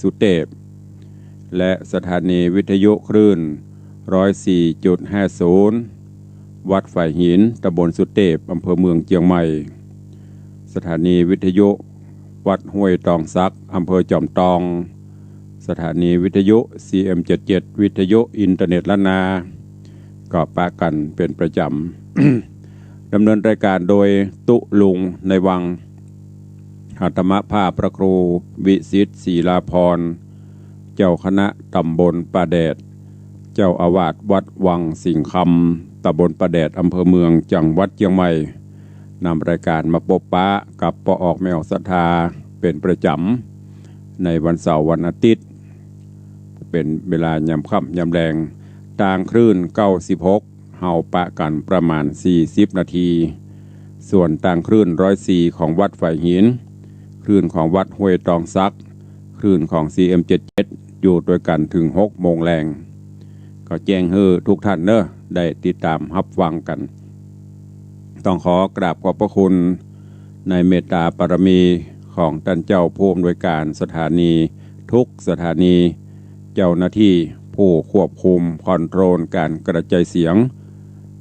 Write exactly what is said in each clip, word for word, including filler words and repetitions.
สุเตพ และสถานีวิทยุคลื่น ร้อยสี่จุดห้าศูนย์ วัดฝายหิน ตำบลสุเตพ อำเภอเมืองเจียงใหม่ สถานีวิทยุวัดห้วยตองสัก อำเภอจอมตอง สถานีวิทยุ ซีเอ็มเจ็ดเจ็ด วิทยุอินเทอร์เน็ตล้านนา ก็ปะกั๋นเป๋นประจ๋ำ ดำเนินรายการโดยตุ๊ลุงในวัง หัตถมภาพพระครูวิสิทธิ์ ศิลาภรณ์ เจ้าคณะตำบลป่าแดด เจ้าอาวาสวัดวังสิงห์คำ ตำบลป่าแดด อำเภอเมือง จังหวัดเจียงใหม่ นำรายการมาปบปะกับป้อออกแม่ออกศรัทธาเป๋นประจ๋ำ ในวันเสาร์วันอาทิตย์ เป๋นเวลายามค่ำยามแลง ตางคลื่นเก้าสิบหก เฮาปะกั๋นประมาณสี่สิบนาที ส่วนตางคลื่นร้อยสี่ของวัดฝายหิน คลื่นของวัดห้วยตองสัก คลื่นของ ซีเอ็มเจ็ดเจ็ด อยู่ตวยกั๋นเถิงหกโมงแลง ก็แจ้งหื้อทุกท่านเนาะ ได้ติดต๋ามฮับฟังกั๋น ต้องขอกราบขอบพระคุณในเมตตาบารมีของต้านเจ้าผู้อำนวยการสถานีทุกสถานี เจ้าหน้าที่ผู้ควบคุมคอนโทรลก๋านกระจายเสียง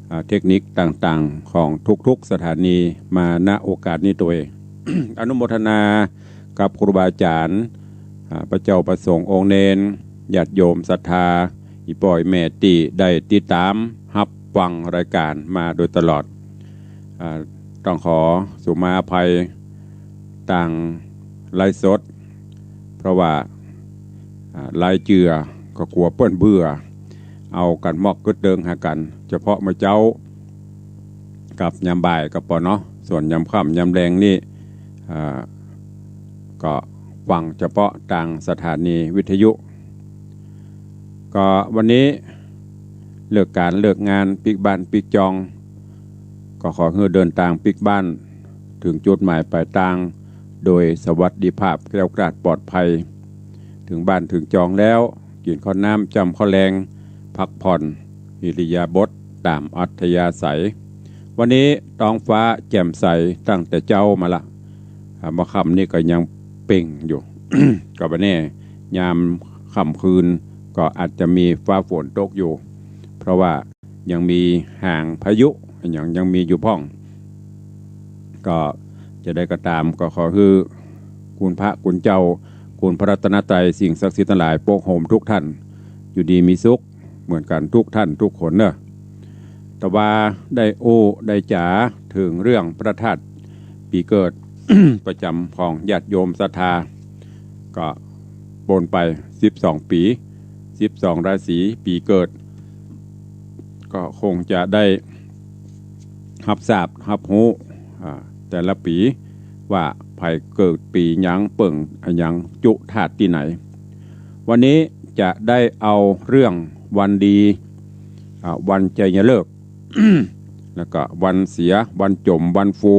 อ่า เทคนิคต่างๆ ของทุกๆ สถานีมา ณ โอกาสนี้ตวย อนุโมทนากับครูบาอาจ๋ารย์ อ่า พระเจ้าพระสงฆ์องค์เณร ญาติโยมศรัทธา อี่ป้ออี่แม่ตี้ได้ติดต๋ามฮับฟังรายการมาโดยตลอด อ่า ต้องขอสุมาอภัยตางไลฟ์สด เพราะว่า อ่า ไลฟ์เจือก็กั๋วเปิ้นเบื่อ เอากั๋นมอกกึ๊ดเดิงหากั๋น เฉพาะเมื่อเจ๊ากับยามบ่ายก็ปอเนาะ ส่วนยามค่ำยามแลงนี่ อ่า ก็ฟังเฉพาะตางสถานีวิทยุ ก็วันนี้เลิกก๋านเลิกงานปิ๊กบ้านปิ๊กจอง ก็ขอหื้อเดินตางปิ๊กบ้านเถิงจุดหมายปลายตาง โดยสวัสดิภาพแคล้วคลาดปลอดภัย เถิงบ้านเถิงจองแล้ว กิ๋นข้าวน้ำจ้ำข้าวแลง พักผ่อนอิริยาบถต๋ามอัธยาศัย วันนี้ต๊องฟ้าแจ่มใสตั้งแต่เจ๊ามาละ อ่า เมื่อค่ำนี่ก็ยังเปล่งอยู่ ก็บ่แน่ ยามค่ำคืนก็อาจจะมีฟ้าฝนตกอยู่ เพราะว่ายังมีหางพายุ ยัง ยังมีอยู่พ่อง ก็จะใดก็ต๋าม ก็ขอหื้อคุณพระคุณเจ้า คุณพระรัตนตรัย สิ่งศักดิ์สิทธิ์ตังหลายปกโฮมทุกท่าน อยู่ดีมีสุขเหมือนกั๋นทุกท่านทุกคนเนาะ แต่ว่าได้อู้ได้จ๋าเถิงเรื่องพระธาตุปี๋เกิด ประจ๋ำของญาติโยมศรัทธา ก็ปนไปสิบสองปี๋ สิบสองราศีปี๋เกิด ก็คงจะได้ฮับทราบฮับฮู้ อ่า แต่ละปี๋ว่าใผเกิดปี๋หยัง เปิ้งอะหยัง จุธาตุตี้ไหน วันนี้จะได้เอาเรื่องวันดี อ่า วันชัยฤกษ์ แล้วก็วันเสีย วันจ๋ม วันฟู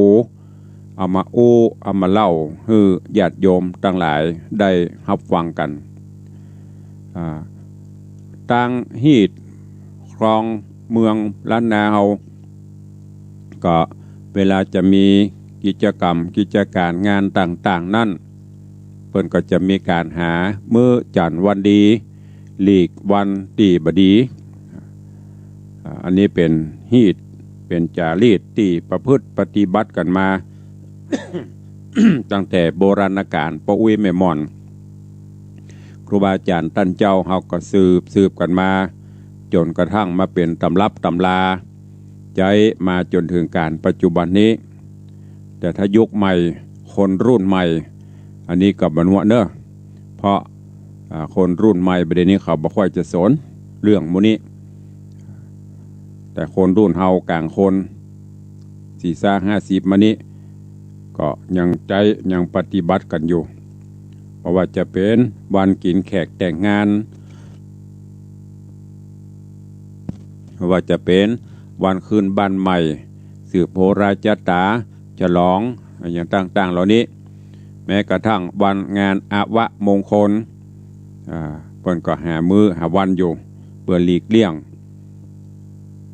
เอามาอู้ เอามาเล่าหื้อญาติโยมตังหลายได้ฮับฟังกั๋น อ่า ตางฮีตครองเมืองล้านนาเฮา ก็เวลาจะมีกิจกรรมกิจก๋านงานต่างๆ นั้น เปิ้นก็จะมีก๋านหามื้อจั๋นวันดี หลีกวันตี้บ่ดี อ่า อันนี้เป๋นฮีต เป๋นจ๋ารีตตี้ประพฤติปฏิบัติกั๋นมา ตั้งแต่โบราณกาล ป้ออุ๊ยแม่หม่อน ครูบาอาจ๋ารย์ต้านเจ้าเฮาก็สืบ สืบกั๋นมา จ๋นกระทั่งมาเป๋นตำรับตำรา ใจ๊มาจ๋นเถิงก๋านปัจจุบันนี้ แต่ถ้ายุคใหม่ คนรุ่นใหม่ อันนี้ก็บ่นัวเนาะ เพราะ อ่า คนรุ่นใหม่บ่าเดี่ยวนี้เขาบ่ค่อยจะสนเรื่องหมู่นี้ แต่คนรุ่นเฮาก๋างคน สี่สิบ ห้าสิบ มานี้ ก็ยังใจ๊ยังปฏิบัติกั๋นอยู่ บ่ว่าจะเป๋นวันกิ๋นแขกแต่งงาน บ่ว่าจะเป๋นวันขึ้นบ้านใหม่ สืบโหราชะต๋า ฉลอง อะหยังต่างๆ เหล่านี้ แม้กระทั่งวันงานอวมงคล อ่า เปิ้นก็หามื้อหาวันอยู่ เปื้อหลีกเลี่ยง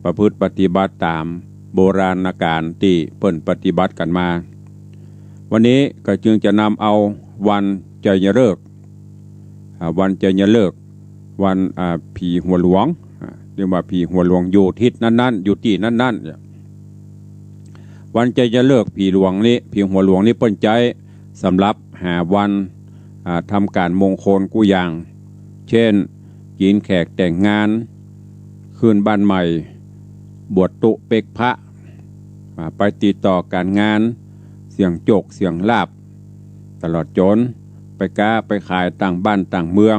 ประพฤติปฏิบัติต๋ามโบราณกาลตี้เปิ้นปฏิบัติกั๋นมา วันนี้ก็จึงจะนำเอาวันชัยฤกษ์ อ่า วันไชยฤกษ์ วัน อ่า ผีหัวหลวง อ่า เรียกว่าผีหัวหลวงอยู่ทิศนั้นๆ อยู่ตี้นั้นๆ เนี่ย วันไชยฤกษ์ผีหลวงนี้ ผีหัวหลวงนี้เปิ้นใจ๊สำหรับหาวัน อ่า ทำก๋านมงคลกู้อย่าง เช่น กิ๋นแขกแต่งงาน ขึ้นบ้านใหม่ บวชตุ๊เป๊กพระ อ่า ไปติดต่อก๋านงาน เสี่ยงโจคเสี่ยงลาภ ตลอดจ๋นไปก๊าไปขายต่างบ้านต่างเมือง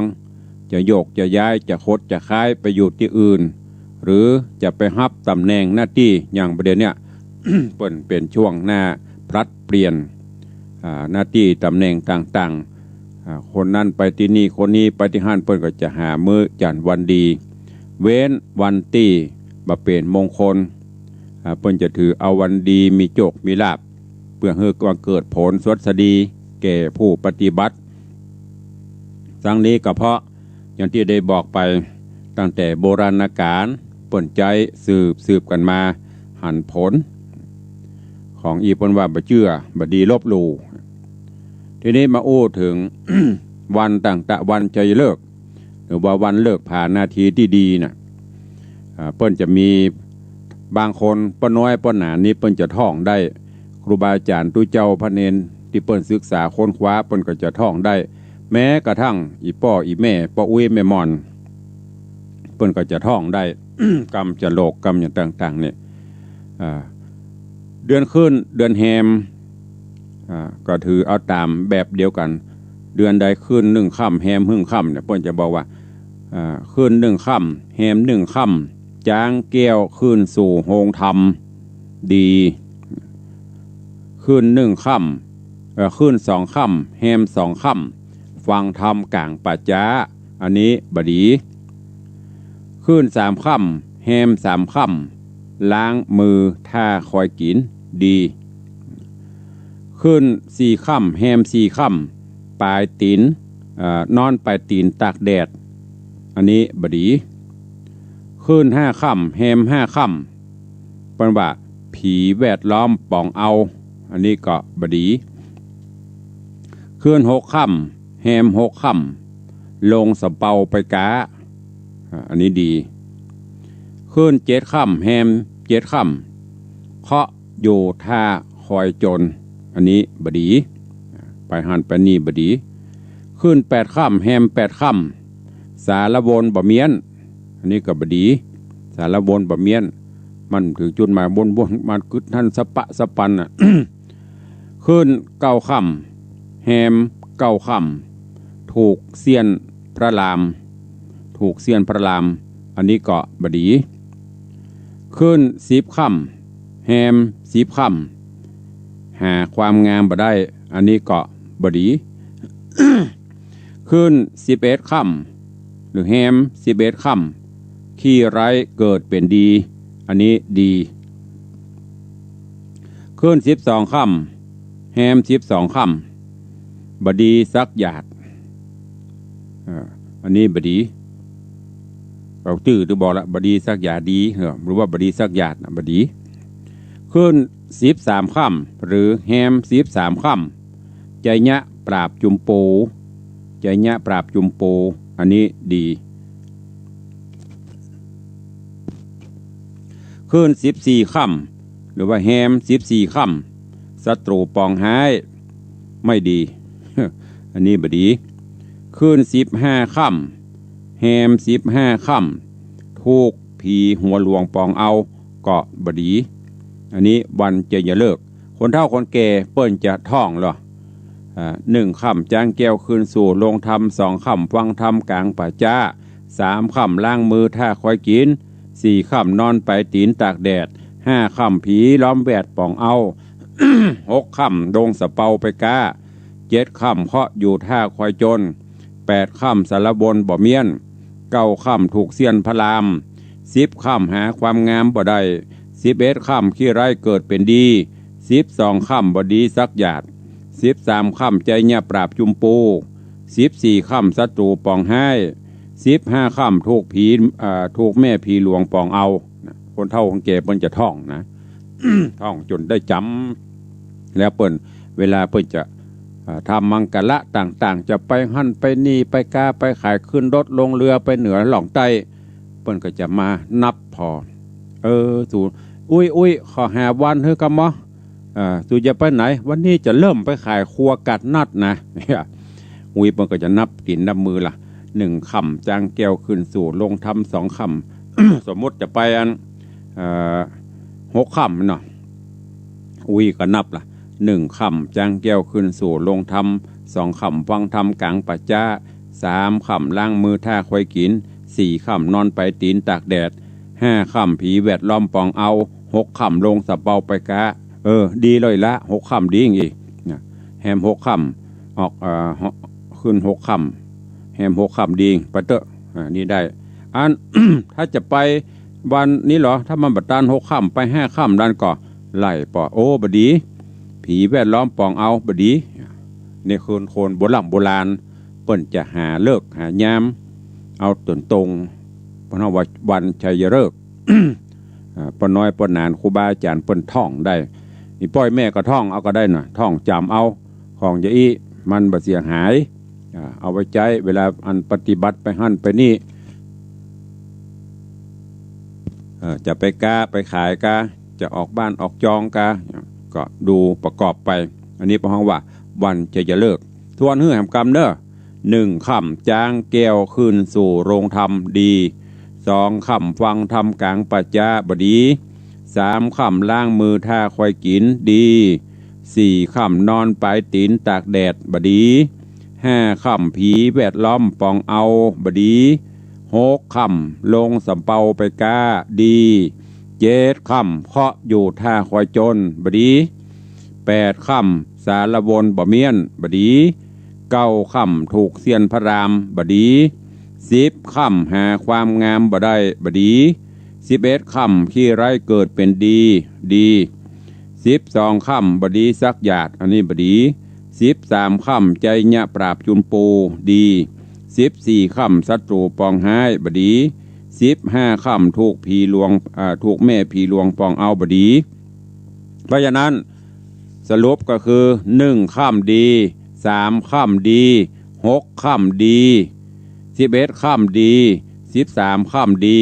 จะโยกจะย้าย จะขดจะค้ายไปอยู่ตี้อื่น หรือจะไปฮับต๋ำแหน่งหน้าตี้ อย่างบ่าเดี่ยวเนี้ย เปิ้นเป๋นช่วงหน้าผลัดเปลี่ยน อ่า หน้าตี้ต๋ำแหน่งต่างๆ อ่า คนนั้นไปตี้นี่ คนนี้ไปตี้หั้น เปิ้นก็จะหามื้อจันทร์วันดี เว้นวันตี้บ่เป๋นมงคล อ่า เปิ้นจะถือเอาวันดีมีโจคมีลาภ เปื้อหื้อบังเกิดผลสวัสดีแก่ผู้ปฏิบัติ ตังนี้ก็เพราะอย่างตี้ได้บอกไปตั้งแต่โบราณกาล เปิ้นใจ๊สืบๆ กั๋นมา หันผล ของอี้เปิ้นว่าบ่เจื้อ บ่ดีลบหลู่ ทีนี้มาอู้เถิง วันต่างๆ วันไชยฤกษ์ หรือว่าวันฤกษ์ผานาทีตี้ดีน่ะ อ่า เปิ้นจะมีบางคน ป้อน้อยป้อหนานนี่เปิ้นจะท่องได้ ครูบาอาจ๋ารย์ตุ๊เจ้าพระเณรตี้เปิ้นศึกษาค้นคว้า เปิ้นก็จะท่องได้ แม้กระทั่งอี่ป้ออี่แม่ ป้ออุ๊ยแม่หม่อน เปิ้นก็จะท่องได้ กำจโลก กำอย่างต่างๆ เนี่ย อ่า เดือนขึ้น เดือนแฮม อ่า ก็ถือเอาต๋ามแบบเดียวกั๋น เดือนใดขึ้นนึ่งค่ำ แฮมนึ่งค่ำเนี่ย เปิ้นจะบอกว่า อ่า ขึ้นนึ่งค่ำ แฮมนึ่งค่ำ จ๊างแก้วขึ้นสู่โฮงธรรม ดี ขึ้นนึ่งค่ำ เอ่อ ขึ้นสองค่ำ แฮมสองค่ำ ฟังธรรมก๋างป่าจ๊า อันนี้บ่ดี ขึ้นสามค่ำ แฮมสามค่ำ ล้างมือถ้าคอยกิ๋น ดี ขึ้นสี่ค่ำ แฮมสี่ค่ำ ปายตี๋น เอ่อ นอนปายตี๋นตากแดด อันนี้บ่ดี ขึ้นห้าค่ำ แฮมห้าค่ำ เปิ้นว่าผีแวดล้อมป๋องเอา อันนี้ก็บ่ดี ขึ้นหกค่ำ แฮมหกค่ำ ลงสำเปาไปก๊า อ่า อันนี้ดี ขึ้นเจ็ดค่ำ แฮมเจ็ดค่ำ เคาะอยู่ท่าคอยจน อันนี้บ่ดี ไปหั้นไปนี่บ่ดี ขึ้นแปดค่ำ แฮมแปดค่ำ สารวนบ่เมี้ยน อันนี้ก็บ่ดี สารวนบ่เมี้ยน มันเถิงจุดหมาย วนๆ มันกึ๊ดหั้นสะปะสะปันน่ะ ขึ้นเก้าค่ำ แฮมเก้าค่ำ ถูกเสี้ยนพระราม ถูกเสี้ยนพระราม อันนี้ก็บ่ดี ขึ้นสิบค่ำ แฮมสิบค่ำ หาความงามบ่ได้ อันนี้ก็บ่ดี ขึ้นสิบเอ็ดค่ำ หรือแฮมสิบเอ็ดค่ำ ขี้ไร้เกิดเป๋นดี อันนี้ดี ขึ้นสิบสองค่ำ แฮมสิบสองค่ำ บ่ดีสักหยาด อ่า อันนี้บ่ดี เอาจื้อตี้บอกละ บ่ดีสักหยาดดี เออ หรือว่าบ่ดีสักหยาดน่ะ บ่ดี ขึ้นสิบสามค่ำ หรือแฮมสิบสามค่ำ ไชยะปราบจุมปู ไชยะปราบจุมปู อันนี้ดี ขึ้นสิบสี่ค่ำ หรือว่าแฮมสิบสี่ค่ำ ศัตรู๋ปองฮ้าย ไม่ดี อันนี้บ่ดี ขึ้นสิบห้าค่ำ แฮมสิบห้าค่ำ ถูกผีหัวหลวงปองเอา ก็บ่ดี อันนี้วันไชยฤกษ์ คนเฒ่าคนแก่เปิ้นจะท่องลอ อ่า นึ่งค่ำจ๊างแก้วคืนสู่โฮงธรรม สองค่ำฟังธรรมก๋างป่าจ๊า สามค่ำล้างมือถ้าคอยกิ๋น สี่ค่ำนอนปายตี๋นตากแดด ห้าค่ำผีล้อมแวดป๋องเอา หกค่ำดงสะเปาไปก๊า เจ็ดค่ำเคาะอยู่ถ้าคอยจน แปดค่ำสารวนบ่เมี้ยน เก้าค่ำถูกเสี้ยนพระราม สิบค่ำหาความงามบ่ได้ สิบเอ็ดค่ำขี้ไร้เกิดเป๋นดี สิบสองค่ำบ่ดีสักหยาด สิบสามค่ำไชยะปราบจุมปู สิบสี่ค่ำศัตรูปองฮ้าย สิบห้าค่ำถูกผี อ่า ถูกแม่ผีหลวงปองเอา คนเฒ่าคนแก่เปิ้นจะท่องนะ ท่องจ๋นได้จ๋ำ แล้วเปิ้น เวลาเปิ้นจะ เอ่อ ทำมังคละต่างๆ จะไปหั้นไปนี่ ไปก๊าไปขาย ขึ้นรถลงเฮือไปเหนือล่องใต้ เปิ้นก็จะมานับผ่อ เออ สู อุ๊ย อุ๊ย ขอห้าวันเถอะกำหมอ เอ่อ สูจะไปไหน วันนี้จะเริ่มไปขายครัวกัดนัดนะ เนี่ย อุ๊ย เปิ้นก็จะนับตี๋นนับมือละ นึ่งค่ำจางแก้วขึ้นสู่โฮงธรรม สองค่ำ สมมุติจะไปอัน เอ่อ หกค่ำเนาะ อุ๊ยก็นับละ นึ่งค่ำจางแก้วขึ้นสู่โฮงธรรม สองค่ำฟังธรรมก๋างป่าจ๊า สามค่ำล้างมือถ้าคอยกิ๋น สี่ค่ำนอนปายตี๋นตากแดด ห้าค่ำผีแวดล้อมปองเอา หกค่ำลงสำเปาไปก๊า เออ ดีเลยละ หกค่ำดีอีกนะ แฮมหกค่ำ ออก เอ่อ ขึ้นหกค่ำ แฮมหกค่ำดี ไปเต๊อะ อ่า นี่ได้ อัน ถ้าจะไปวันนี้เหรอ ถ้ามันบ่ตันหกค่ำ ไปห้าค่ำนั้นก็ไล่ปอ โอ้ บ่ดี ผีแวดล้อมปองเอา บ่ดี นี่คือคนโบร่ำโบราณ เปิ้นจะหาฤกษ์หายาม เอาต๋นตรง เปิ้นฮ้องว่าวันชัยฤกษ์ อ่า ป้อน้อยป้อหนานครูบาอาจ๋ารย์เปิ้นท่องได้ นี่ป้อแม่ก็ท่องเอาก็ได้น่ะ ท่องจ๋ำเอา ของจะอี้มันบ่เสียหาย อ่า เอาไว้ใจ๊เวลาอันปฏิบัติไปหั้นไปนี่ เอ่อ จะไปก๊าไปขายก๊า จะออกบ้านออกจองก๊า ก็ดูประกอบไป อันนี้เปิ้นฮ้องว่าวันชัยฤกษ์ ทวนหื้อแหมกำเน่อ นึ่งค่ำจางแก้วขึ้นสู่โฮงธรรมดี สองค่ำฟังธรรมก๋างป่าจ๊าบ่ดี สามค่ำล้างมือถ้าคอยกิ๋นดี สี่ค่ำนอนปายตี๋นตากแดดบ่ดี ห้าค่ำผีแวดล้อมปองเอาบ่ดี หกค่ำลงสำเปาไปก๊าดี เจ็ดค่ำเคาะอยู่ถ้าคอยจนบ่ดี แปดค่ำสารวนบ่เมี้ยนบ่ดี เก้าค่ำถูกเสี้ยนพระรามบ่ดี สิบค่ำหาความงามบ่ได้บ่ดี สิบเอ็ดค่ำขี้ไร้เกิดเป๋นดี ดี สิบสองค่ำบ่ดีสักหยาด อันนี้บ่ดี สิบสามค่ำใจ๊เยียะปราบจุลปู ดี สิบสี่ค่ำศัตรูปองฮ้ายบ่ดี สิบห้าค่ำถูกผีหลวง อ่า ถูกแม่ผีหลวงปองเอาบ่ดี เพราะฉะนั้น สรุปก็คือ นึ่งค่ำดี สามค่ำดี หกค่ำดี สิบเอ็ดค่ำดี สิบสามค่ำดี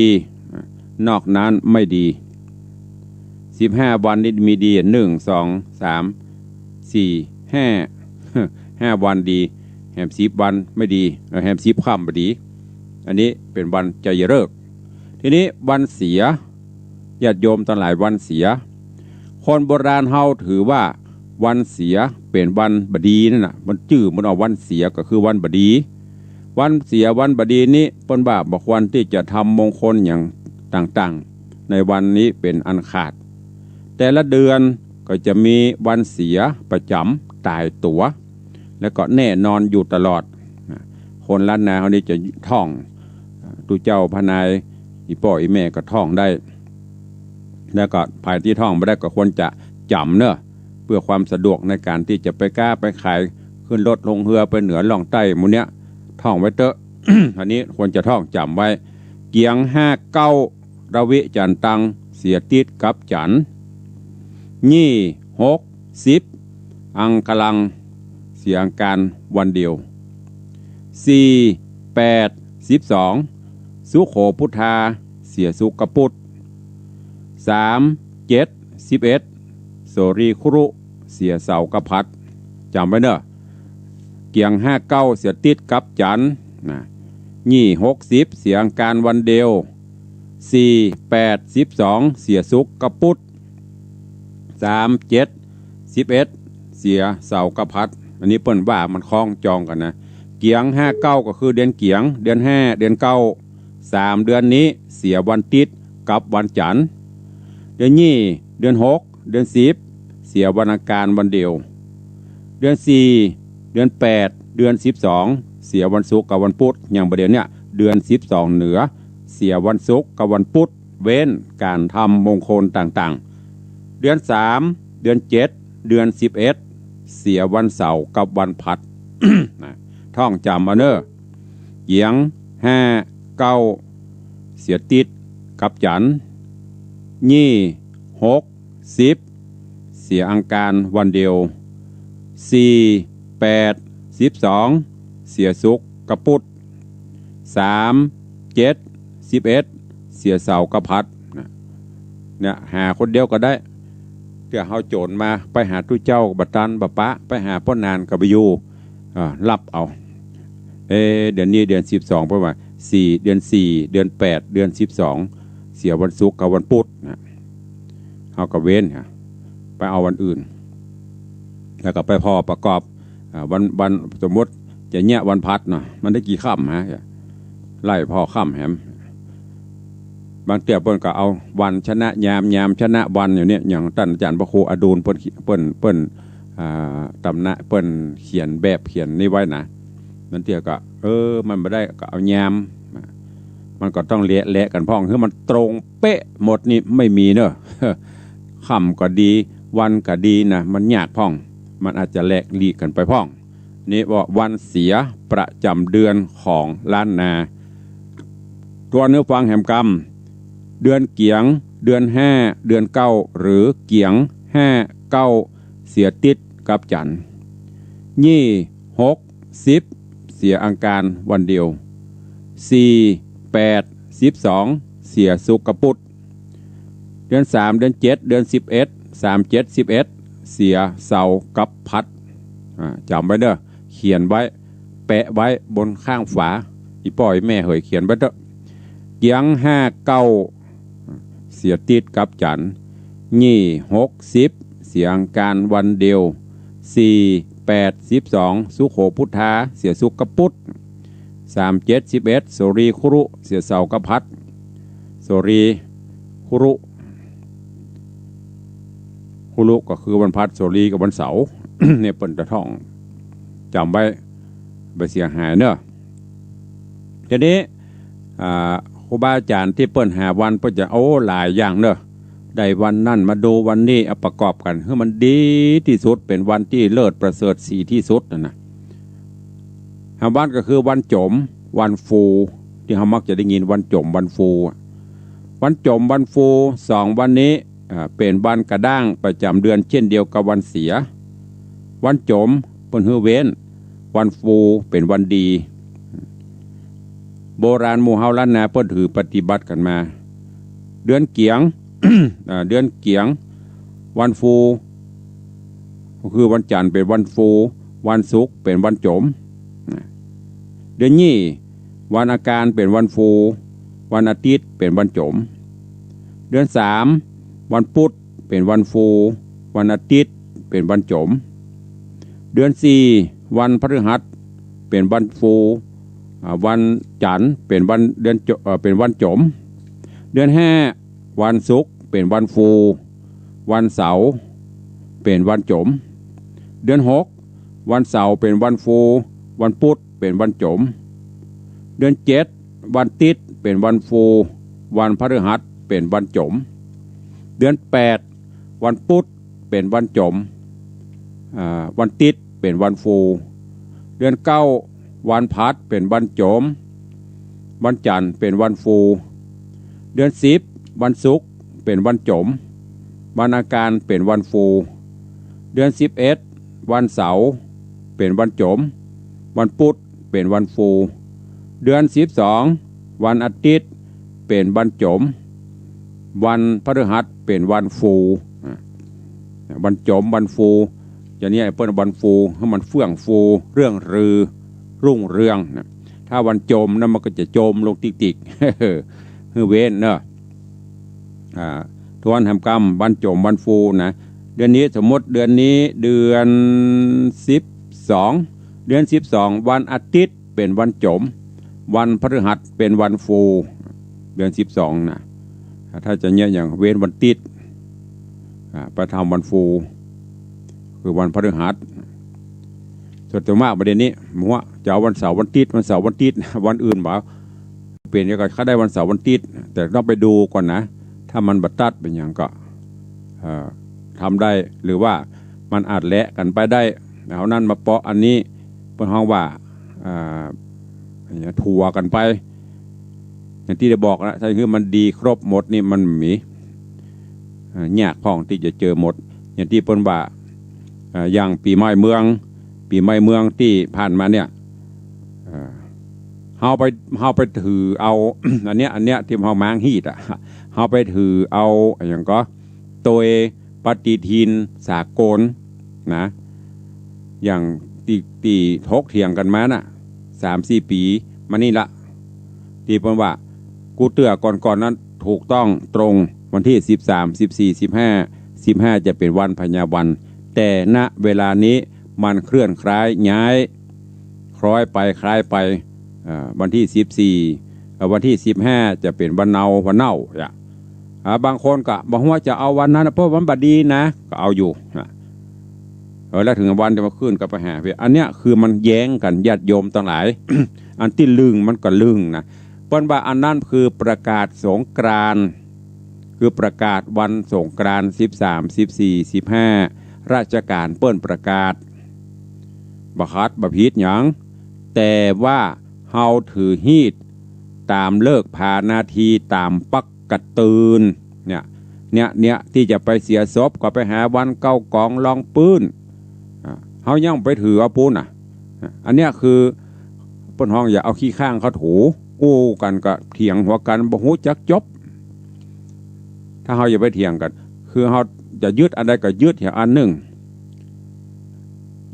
นอกนั้นไม่ดี สิบห้าวันนี้มีดี นึ่ง สอง สาม สี่ ห้า ห้าวันดี แหมสิบวันไม่ดี เอ่อ แหมสิบค่ำบ่ดี อันนี้เป๋นวันชัยฤกษ์ ทีนี้วันเสีย ญาติโยมตังหลาย วันเสีย คนโบราณเฮาถือว่าวันเสียเป๋นวันบ่ดีนั่นน่ะ มันจื้อมันออก วันเสียก็คือวันบ่ดี วันเสียวันบ่ดีนี้เปิ้นว่าบ่ควรตี้จะทำมงคลหยังต่างๆ ในวันนี้เป๋นอันขาด แต่ละเดือนก็จะมีวันเสียประจ๋ำต๋ายตั๋ว แล้วก็แน่นอนอยู่ตลอด คนล้านนาเฮานี่จะท่อง ตุ๊เจ้าพระนาย อี่ป้ออี่แม่ก็ท่องได้ แล้วก็ใผตี้ท่องบ่ได้ก็ควรจะจ๋ำเน่อ เพื่อความสะดวกในก๋านตี้จะไปก๊าไปขาย ขึ้นรถลงเฮือไปเหนือล่องใต้หมู่เนี้ย ท่องไว้เต๊อะ อันนี้ควรจะท่องจ๋ำไว้ เกี๋ยงห้าเก้า ระวิจันตัง เสียติ๊ดกับจั๋น ยี่ หก สิบ อังคลัง เสียอังคารวันเดียว สี่ แปด สิบสอง สุโขพุทธา เสียศุกร์กับปุธ สาม เจ็ด สิบเอ็ด โสรีคุรุ เสียเสาร์กับพัด จ๋ำไว้เน่อ เกี๋ยงห้าเก้า เสียติ๊ดกับจั๋น นะ ยี่ หก สิบ เสียอังคารวันเดียว สี่ แปด สิบสอง เสียศุกร์กับปุธ สาม เจ็ด สิบเอ็ด เสียเสาร์กับพัด อันนี้เปิ้นว่ามันคล้องจองกั๋นนะ เกี๋ยงห้าเก้าก็คือเดือนเกี๋ยง เดือนห้า เดือนเก้า สามเดือนนี้เสียวันติ๊ดกับวันจั๋น เดือนยี่ เดือนหก เดือนสิบ เสียวันอังคารวันเดียว เดือนสี่ เดือนแปด เดือนสิบสอง เสียวันศุกร์กับวันปุธ อย่างบ่าเดี่ยวเนี้ย เดือนสิบสองเหนือ เสียวันศุกร์กับวันปุธ เว้นก๋านทำมงคลต่างๆ เดือนสาม เดือนเจ็ด เดือนสิบเอ็ด เสียวันเสาร์กับวันพัด นะ ท่องจ๋ำเอาเน่อ เกี๋ยง ห้า เก้า เสียติ๊ดกับจั๋น ยี่ หก สิบ เสียอังคารวันเดียว สี่ แปด สิบสอง เสียศุกร์กับปุธ สาม เจ็ด สิบเอ็ด เสียเสาร์กับหัส นะ เนี่ย หาคนเดียวก็ได้ เตื้อเฮาโจ๋นมา ไปหาตุ๊เจ้าก็บ่ตันบ่ปะ ไปหาป้อหนานก็บ่อยู่ อ่า ฮับเอา เอ๊ะ เดือนนี้เดือนสิบสอง เปิ้นว่า สี่ เดือนสี่ เดือนแปด เดือนสิบสอง เสียวันศุกร์กับวันปุธ นะ เฮาก็เว้น ฮะ ไปเอาวันอื่น แล้วก็ไปผ่อประกอบ อ่า วัน วัน สมมุติจะเยียะวันพฤหัสเนาะ มันได้กี่ค่ำฮะ ไล่ผ่อค่ำแหม บางเตื้อเปิ้นก็เอาวันชนะยาม ยามชนะวัน อย่างเนี้ย อย่างต้านอาจ๋ารย์พระครูอดูลเปิ้น เปิ้น เปิ้น อ่า ต๋ำนาน เปิ้นเขียนแบบเขียนนี่ไว้นะ บางเตื้อก็ เออ มันบ่ได้ก็เอายาม มันก็ต้องแหละ แหละกั๋นพ่อง หื้อมันตรงเป๊ะหมดนี่ไม่มีเนอะ ค่ำก็ดี วันก็ดีนะ มันยากพ่อง มันอาจจะแหลกหลีกกั๋นไปพ่อง นี่ว่าวันเสียประจ๋ำเดือนของล้านนา ตวนหื้อฟังแหมกำ เดือนเกี๋ยง เดือนห้า เดือนเก้า หรือเกี๋ยง ห้า เก้า เสียติ๊ดกับจั๋นทร์ ยี่ หก สิบ เสียอังคารวันเดียว สี่ แปด สิบสอง เสียศุกร์กับปุธ เดือนสาม เดือนเจ็ด เดือนสิบเอ็ด สาม เจ็ด สิบเอ็ด เสียเสาร์กับหัส อ่า จ๋ำไว้เด้อ เขียนไว้ แปะไว้บนข้างฝา อี่ป้ออี่แม่เหย เขียนไว้เต๊อะ เกี๋ยง ห้า เก้า เสียติ๊ดกับจั๋นทร์ ยี่ หก สิบ เสียอังคารวันเดียว สี่ แปด สิบสอง สุโข พุธา เสียศุกร์กับปุธ สาม เจ็ด สิบเอ็ด โสรี คุรุ เสียเสาร์กับหัส โสรี คุรุ คุรุก็คือวันพฤหัส โสรีก็วันเสาร์ เนี่ยเปิ้นจะท่องจ๋ำไว้ บ่เสียหายเนอะ ทีนี้ อ่า ครูบาอาจ๋ารย์ตี้เปิ้นหาวันเปิ้นจะ โอ้ หลายอย่างเนอะ ได้วันนั้นมาดูวันนี้ เอาประกอบกั๋น หื้อมันดีตี้สุด เป๋นวันตี้เลิศประเสริฐศรีตี้สุดน่ะนะ หาวันก็คือวันจ๋ม วันฟู ตี้เฮามักจะได้ยินวันจ๋ม วันฟู วันจ๋ม วันฟู สองวันนี้ อ่า เป๋นวันกระด้างประจ๋ำเดือนเช่นเดียวกับวันเสีย วันจ๋มเปิ้นหื้อเว้น วันฟูเป๋นวันดี โบราณหมู่เฮาล้านนาเปิ้นถือปฏิบัติกั๋นมา เดือนเกี๋ยง อ่า เดือนเกี๋ยง วันฟู ก็คือวันจั๋นทร์เป๋นวันฟู วันศุกร์เป๋นวันจ๋ม นะ เดือนยี่ วันอังคารเป๋นวันฟู วันอาทิตย์เป๋นวันจ๋ม เดือนสาม วันพุธเป๋นวันฟู วันอาทิตย์เป๋นวันจ๋ม เดือนสี่ วันพฤหัสเป๋นวันฟู อ่า วันจั๋นทร์เป๋นวัน เดือนจ๋ม เอ่อ เป๋นวันจ๋ม เดือนห้า วันศุกร์เป๋นวันฟู วันเสาร์เป๋นวันจ๋ม เดือนหก วันเสาร์เป๋นวันฟู วันพุธเป๋นวันจ๋ม เดือนเจ็ด วันอาทิตย์เป๋นวันฟู วันพฤหัสเป๋นวันจ๋ม เดือนแปด วันพุธเป๋นวันจ๋ม อ่า วันอาทิตย์เป๋นวันฟู เดือนเก้า วันพฤหัสเป๋นวันจ๋ม วันจั๋นทร์เป๋นวันฟู เดือนสิบ วันศุกร์เป๋นวันจ๋ม วันอังคารเป๋นวันฟู เดือนสิบเอ็ด วันเสาร์เป๋นวันจ๋ม วันพุธเป๋นวันฟู เดือนสิบสอง วันอาทิตย์เป๋นวันจ๋ม วันพฤหัสเป๋นวันฟู อ่ะ วันจ๋ม วันฟู อย่างเนี้ยเปิ้นวันฟู หื้อมันเฟื่องฟู เรื่องรือ รุ่งเรืองนะ ถ้าวันจ๋มนะมันก็จะจ๋มลงติ๊กๆ หื้อเว้นเนอะ อ่า ทวนแหมกำ วันจ๋ม วันฟูนะ เดือนนี้ สมมุติเดือนนี้เดือนสิบสอง เดือนสิบสอง วันอาทิตย์เป๋นวันจ๋ม วันพฤหัสเป๋นวันฟู เดือนสิบสองนะ ถ้าจะเยียะอย่างเว้นวันอาทิตย์ อ่า ไปทำวันฟู คือวันพฤหัส ส่วนมากประเด็นนี้ หัวจะเอาวันเสาร์วันอาทิตย์ วันเสาร์วันอาทิตย์ วันอื่นบ่ เป๋นก็ ก็ได้วันเสาร์วันอาทิตย์ แต่ต้องไปดูก่อนนะ ถ้ามันบ่ตัดเป๋นหยังก็ เอ่อ ทำได้ หรือว่ามันอาจแหละกั๋นไปได้ เอานั้นมาเปาะอันนี้ เปิ้นฮ้องว่า อ่า อย่างเงี้ย ถั่วกั๋นไป อย่างตี้ได้บอกนะ ถ้าหื้อมันดีครบหมดนี่มันมี อ่า ยากพ่องตี้จะเจอหมด อย่างตี้เปิ้นว่า อ่า อย่างปี๋ใหม่เมือง ปี๋ใหม่เมืองตี้ผ่านมาเนี่ย เอ่อ เฮาไป เฮาไปถือเอา อันเนี้ย อันเนี้ยตี้เฮาม้างฮีตอะ เฮาไปถือเอาอะหยังก่อ โตยปฏิทินสากลนะ อย่างตี้ ตี้ถกเถียงกั๋นมาน่ะ สามสี่ปี๋มานี่ละ ตี้เปิ้นว่า กู้เตื้อก่อนๆ นั้นถูกต้องตรงวันตี้สิบสาม สิบสี่ สิบห้า สิบห้า จะเป๋นวันพญาวัน แต่ ณ เวลานี้มันเคลื่อนคล้ายย้าย คล้อยไปคล้ายไป เอ่อ วันตี้สิบสี่ เอ่อ วันตี้สิบห้า จะเป๋นวันเนา วันเน่า อ่ะ อ่า บางคนก็บ่ฮู้ว่าจะเอาวันนั้นนะ เพราะมันบ่ดีนะ ก็เอาอยู่นะ เออ แล้วเถิงวันจะมาขึ้นกับปัญหาเพียง อันเนี้ยคือมันแย้งกั๋น ญาติโยมตังหลาย อันตี้ลึงมันก็ลึงนะ เปิ้นว่าอันนั้นคือประกาศสงกรานต์ คือประกาศวันสงกรานต์ สิบสาม สิบสี่ สิบห้า ราชก๋านเปิ้นประกาศ บ่ขัดบ่ผิดหยัง แต่ว่าเฮาถือฮีตต๋ามฤกษ์ผานาทีต๋ามปกติเนี่ย เนี่ย เนี่ย ตี้จะไปเสียศพก็ไปหาวันเก้ากองรองปื้น อ่า เฮายังไปถือเอาปู้นน่ะ อ่า อันเนี้ยคือเปิ้นฮ้องอย่าเอาขี้ข้างเข้าถู อู้กั๋นก็เถียงหัวกั๋นบ่ฮู้จักจบ ถ้าเฮาอย่าไปเถียงกั๋น คือเฮาจะยึดอันใดก็ยึดแถวอันนึ่ง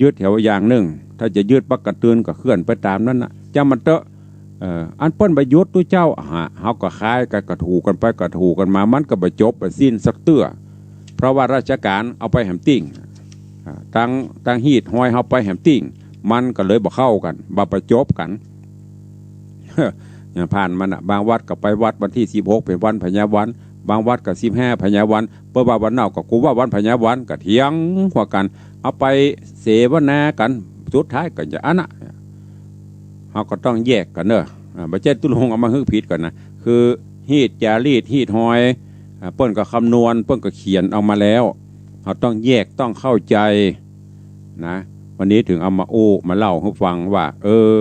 ยึดแถวอย่างนึ่ง ถ้าจะยึดปกติก็เคลื่อนไปต๋ามนั้นน่ะ จ้างมันเต๊อะ เอ่อ อันเปิ้นบ่ยึดตุ๊เจ้า ฮะ เฮาก็คายกั๋น ก็ถูกั๋นไป ก็ถูกั๋นมา มันก็บ่จบบ่สิ้นสักเตื้อ เพราะว่าราชก๋านเอาไปแหมติ่ง อ่า ตัง ตังฮีตฮอยเฮาไปแหมติ่ง มันก็เลยบ่เข้ากั๋น บ่ประจบกั๋น อย่างผ่านมาน่ะ บางวัดก็ไปวัดวันตี้สิบหกเป๋นวันพญาวัน บางวัดก็สิบห้าพญาวัน เปิ้นว่าวันเน่าก็กูว่าวันพญาวัน ก็เถียงหัวกั๋น เอาไปเสวนากั๋น สุดท้ายก็จะอันน่ะ เฮาก็ต้องแยกกั๋นเนาะ อ่า บ่ใจ้ตุ๊ลุงเอามาหื้อผิดกั๋นนะ คือฮีตจารีตฮีตฮอย อ่า เปิ้นก็คำนวณ เปิ้นก็เขียนออกมาแล้ว เฮาต้องแยก ต้องเข้าใจ๋นะ วันนี้เถิงเอามาอู้มาเล่าหื้อฟังว่า เออ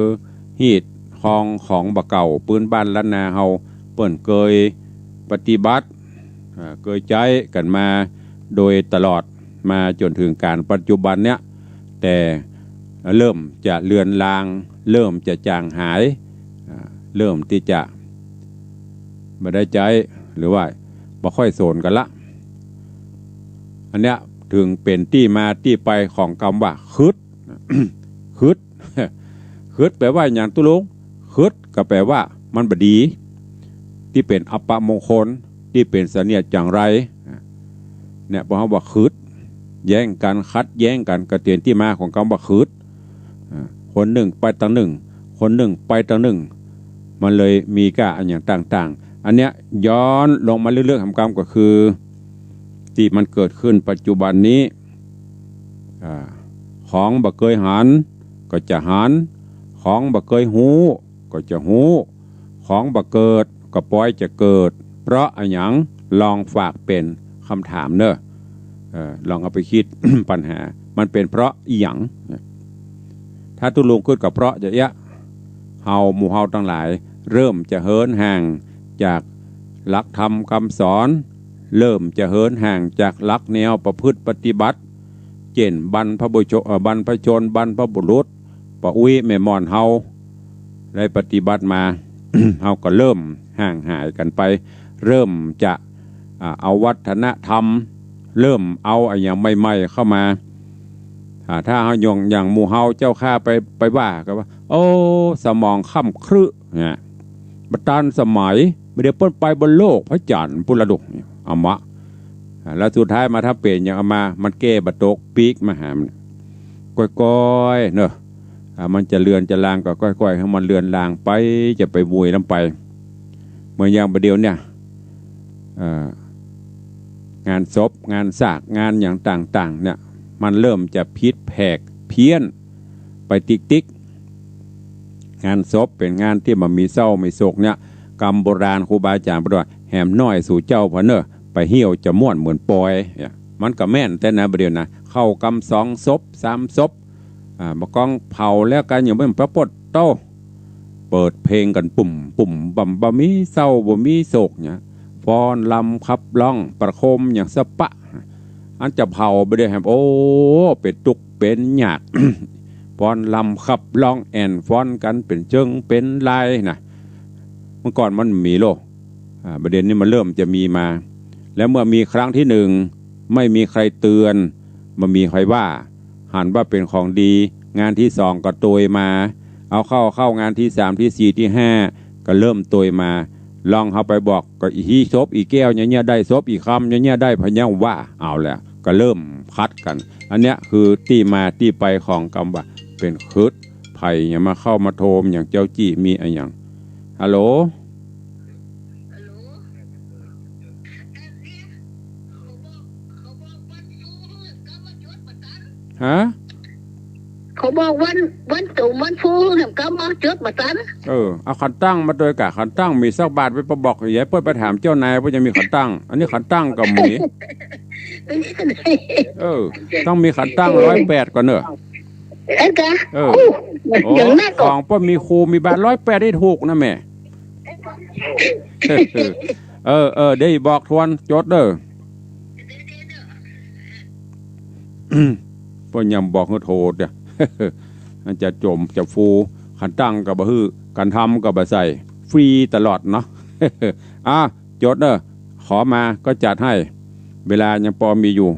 ฮีตคองของบ่าเก่า ปื้นบ้านล้านนาเฮา เปิ้นเกยปฏิบัติ อ่า เกยใจ๊กั๋นมาโดยตลอด มาจ๋นเถิงก๋าลปัจจุบันเนี่ย แต่เริ่มจะเลือนลาง เริ่มจะจ๋างหาย อ่า เริ่มตี้จะบ่ได้ใจ๊ หรือว่าบ่ค่อยสนกั๋นละ อันเนี้ยเถิงเป๋นตี้มาตี้ไปของกำว่า คริสต์ คริสต์ คริสต์แปลว่าหยังตุ๊ลุง คริสต์ก็แปลว่ามันบ่ดี ตี้เป๋นอัปมงคล ตี้เป๋นเสนียดจังไร เนี่ย พอเฮาว่าคริสต์ แย้งกั๋น ขัดแย้งกั๋น ก็เป๋นตี้มาของกำว่าคริสต์ อ่า คนนึ่งไปตางนึ่ง คนนึ่งไปตางนึ่ง มันเลยมีก้าอันอย่างต่างๆ อันเนี้ยย้อนลงมาลึกๆ หำกำก็คือ ตี้มันเกิดขึ้นปัจจุบันนี้ อ่า ของบ่เกยหันก็จะหัน ของบ่เกยฮู้ก็จะฮู้ ของบ่เกิดก็ปอยจะเกิด เพราะอะหยัง ลองฝากเป๋นกำถามเนาะ เอ่อ ลองเอาไปกึ๊ด ปัญหา มันเป๋นเพราะอะหยัง ถ้าตุ๊ลุงกึ๊ดก็เพราะจะเอี้ยะ เฮา หมู่เฮาตังหลาย เริ่มจะเหินห่างจากหลักธรรมกำสอน เริ่มจะเหินห่างจากหลักแนวประพฤติปฏิบัติ เจ้นบรรพบุช- เอ่อ บรรพชน บรรพบุรุษ ป้ออุ๊ยแม่หม่อนเฮาได้ปฏิบัติมา เฮาก็เริ่มห่างหายกั๋นไป เริ่มจะ อ่า เอาวัฒนธรรม เริ่มเอาอะหยังใหม่ๆ เข้ามา อ่า ถ้าเฮายงอย่างหมู่เฮาเจ้าข้าไป ไปว่าก็ว่า โอ้ สมองค่ำครึเนี่ย บ่ตันสมัย บ่าเดี่ยวเปิ้นไปบนโลกพระจันทร์ปุ้นละดุ เอามะ อ่า แล้วสุดท้ายมาถ้าเป๋นหยังเอามา มันแก้บ่ตก ปิ๊กมาหามัน ก้อยๆ เนาะ อ่า มันจะเลือนจะลางก็ก้อยๆ หื้อมันเลือนลางไป จะไปโวยลำไป เหมือนอย่างบ่าเดี่ยวเนี่ย เอ่อ งานศพ งานสาก งานหยังต่างๆ เนี่ย มันเริ่มจะผิดแผกเพี้ยนไปติ๊กๆ งานศพเป๋นงานตี้บ่มีเศร้ามีโศกเนี่ย กำโบราณครูบาอาจ๋ารย์เปิ้นว่า แหมน้อยสู่เจ้าพอเน่อ ไปเหี่ยวจะม่วนเหมือนปอย เนี่ย มันก็แม่นแต๊นะ บ่าเดี่ยวนะ เข้ากำสองศพ สามศพ อ่า บ่ากองเผาแล้วกั๋น ยังบ่ปะโปดโต้ เปิดเพลงกั๋น ปุ่ม ปุ่ม บ่า บ่มีเศร้า บ่มีโศกเนี่ย ฟ้อนรำขับร้อง ประโคมอย่างสะปะ อันจะเผาบ่าเดี่ยวแหม โอ้ เป๋นตุ๊กข์เป๋นยาก ฟ้อนรำขับร้องแอ่นฟ้อนกั๋นเป๋นเจิงเป๋นลายนะ เมื่อก่อนมันบ่มีโลก อ่า บ่าเดี่ยวนี้มันเริ่มจะมีมา แล้วเมื่อมีครั้งตี้หนึ่ง ไม่มีใครเตือน บ่มีใครว่า หันว่าเป๋นของดี งานตี้สองก็ตวยมา เอาเข้า เข้างานตี้สาม ตี้สี่ ตี้ห้า ก็เริ่มตวยมา ลองเฮาไปบอก ก็อี๋ซบอี๋แก้วเนี่ย เนี่ยได้ ซบอี๋คำเนี่ย เนี่ยได้ พะเยาว่า เอาแล้ว ก็เริ่มขัดกั๋น อันเนี้ยคือตี้มาตี้ไปของกำว่าเป๋นขึด ใผเนี่ยมาเข้ามาโทรอย่างเจ้าจี้ มีอะหยัง ฮัลโหล ฮะ เขาบอกวัน วันโจมวันฟูแหม กำมาจดบ่ตัน เออ เอาขันตั้งมาตวยก่ะ ขันตั้งมีสักบาท ไปบอก อย่าไป ไปถามเจ้านายว่าจะมีขันตั้ง อันนี้ขันตั้งก็มี เออ ต้องมีขันตั้งร้อยแปดก่อนเนอะ เอ็ดกะ เออ โอ้ อย่างนั้นก็ ของเปิ้นมีครูมีบา ร้อยแปดนี่ถูกนะแม่ เออ เออ เดี๋ยวบอกทวน จดเด้อ เปิ้นยังบอกหื้อโทรเนี่ย มันจะโจมจะฟู ขันตั้งก็บ่หื้อ ขันธรรมก็บ่ใส่ ฟรีตลอดเนาะ อ่ะ จดเด้อ ขอมาก็จัดให้ เวลายังปอมีอยู่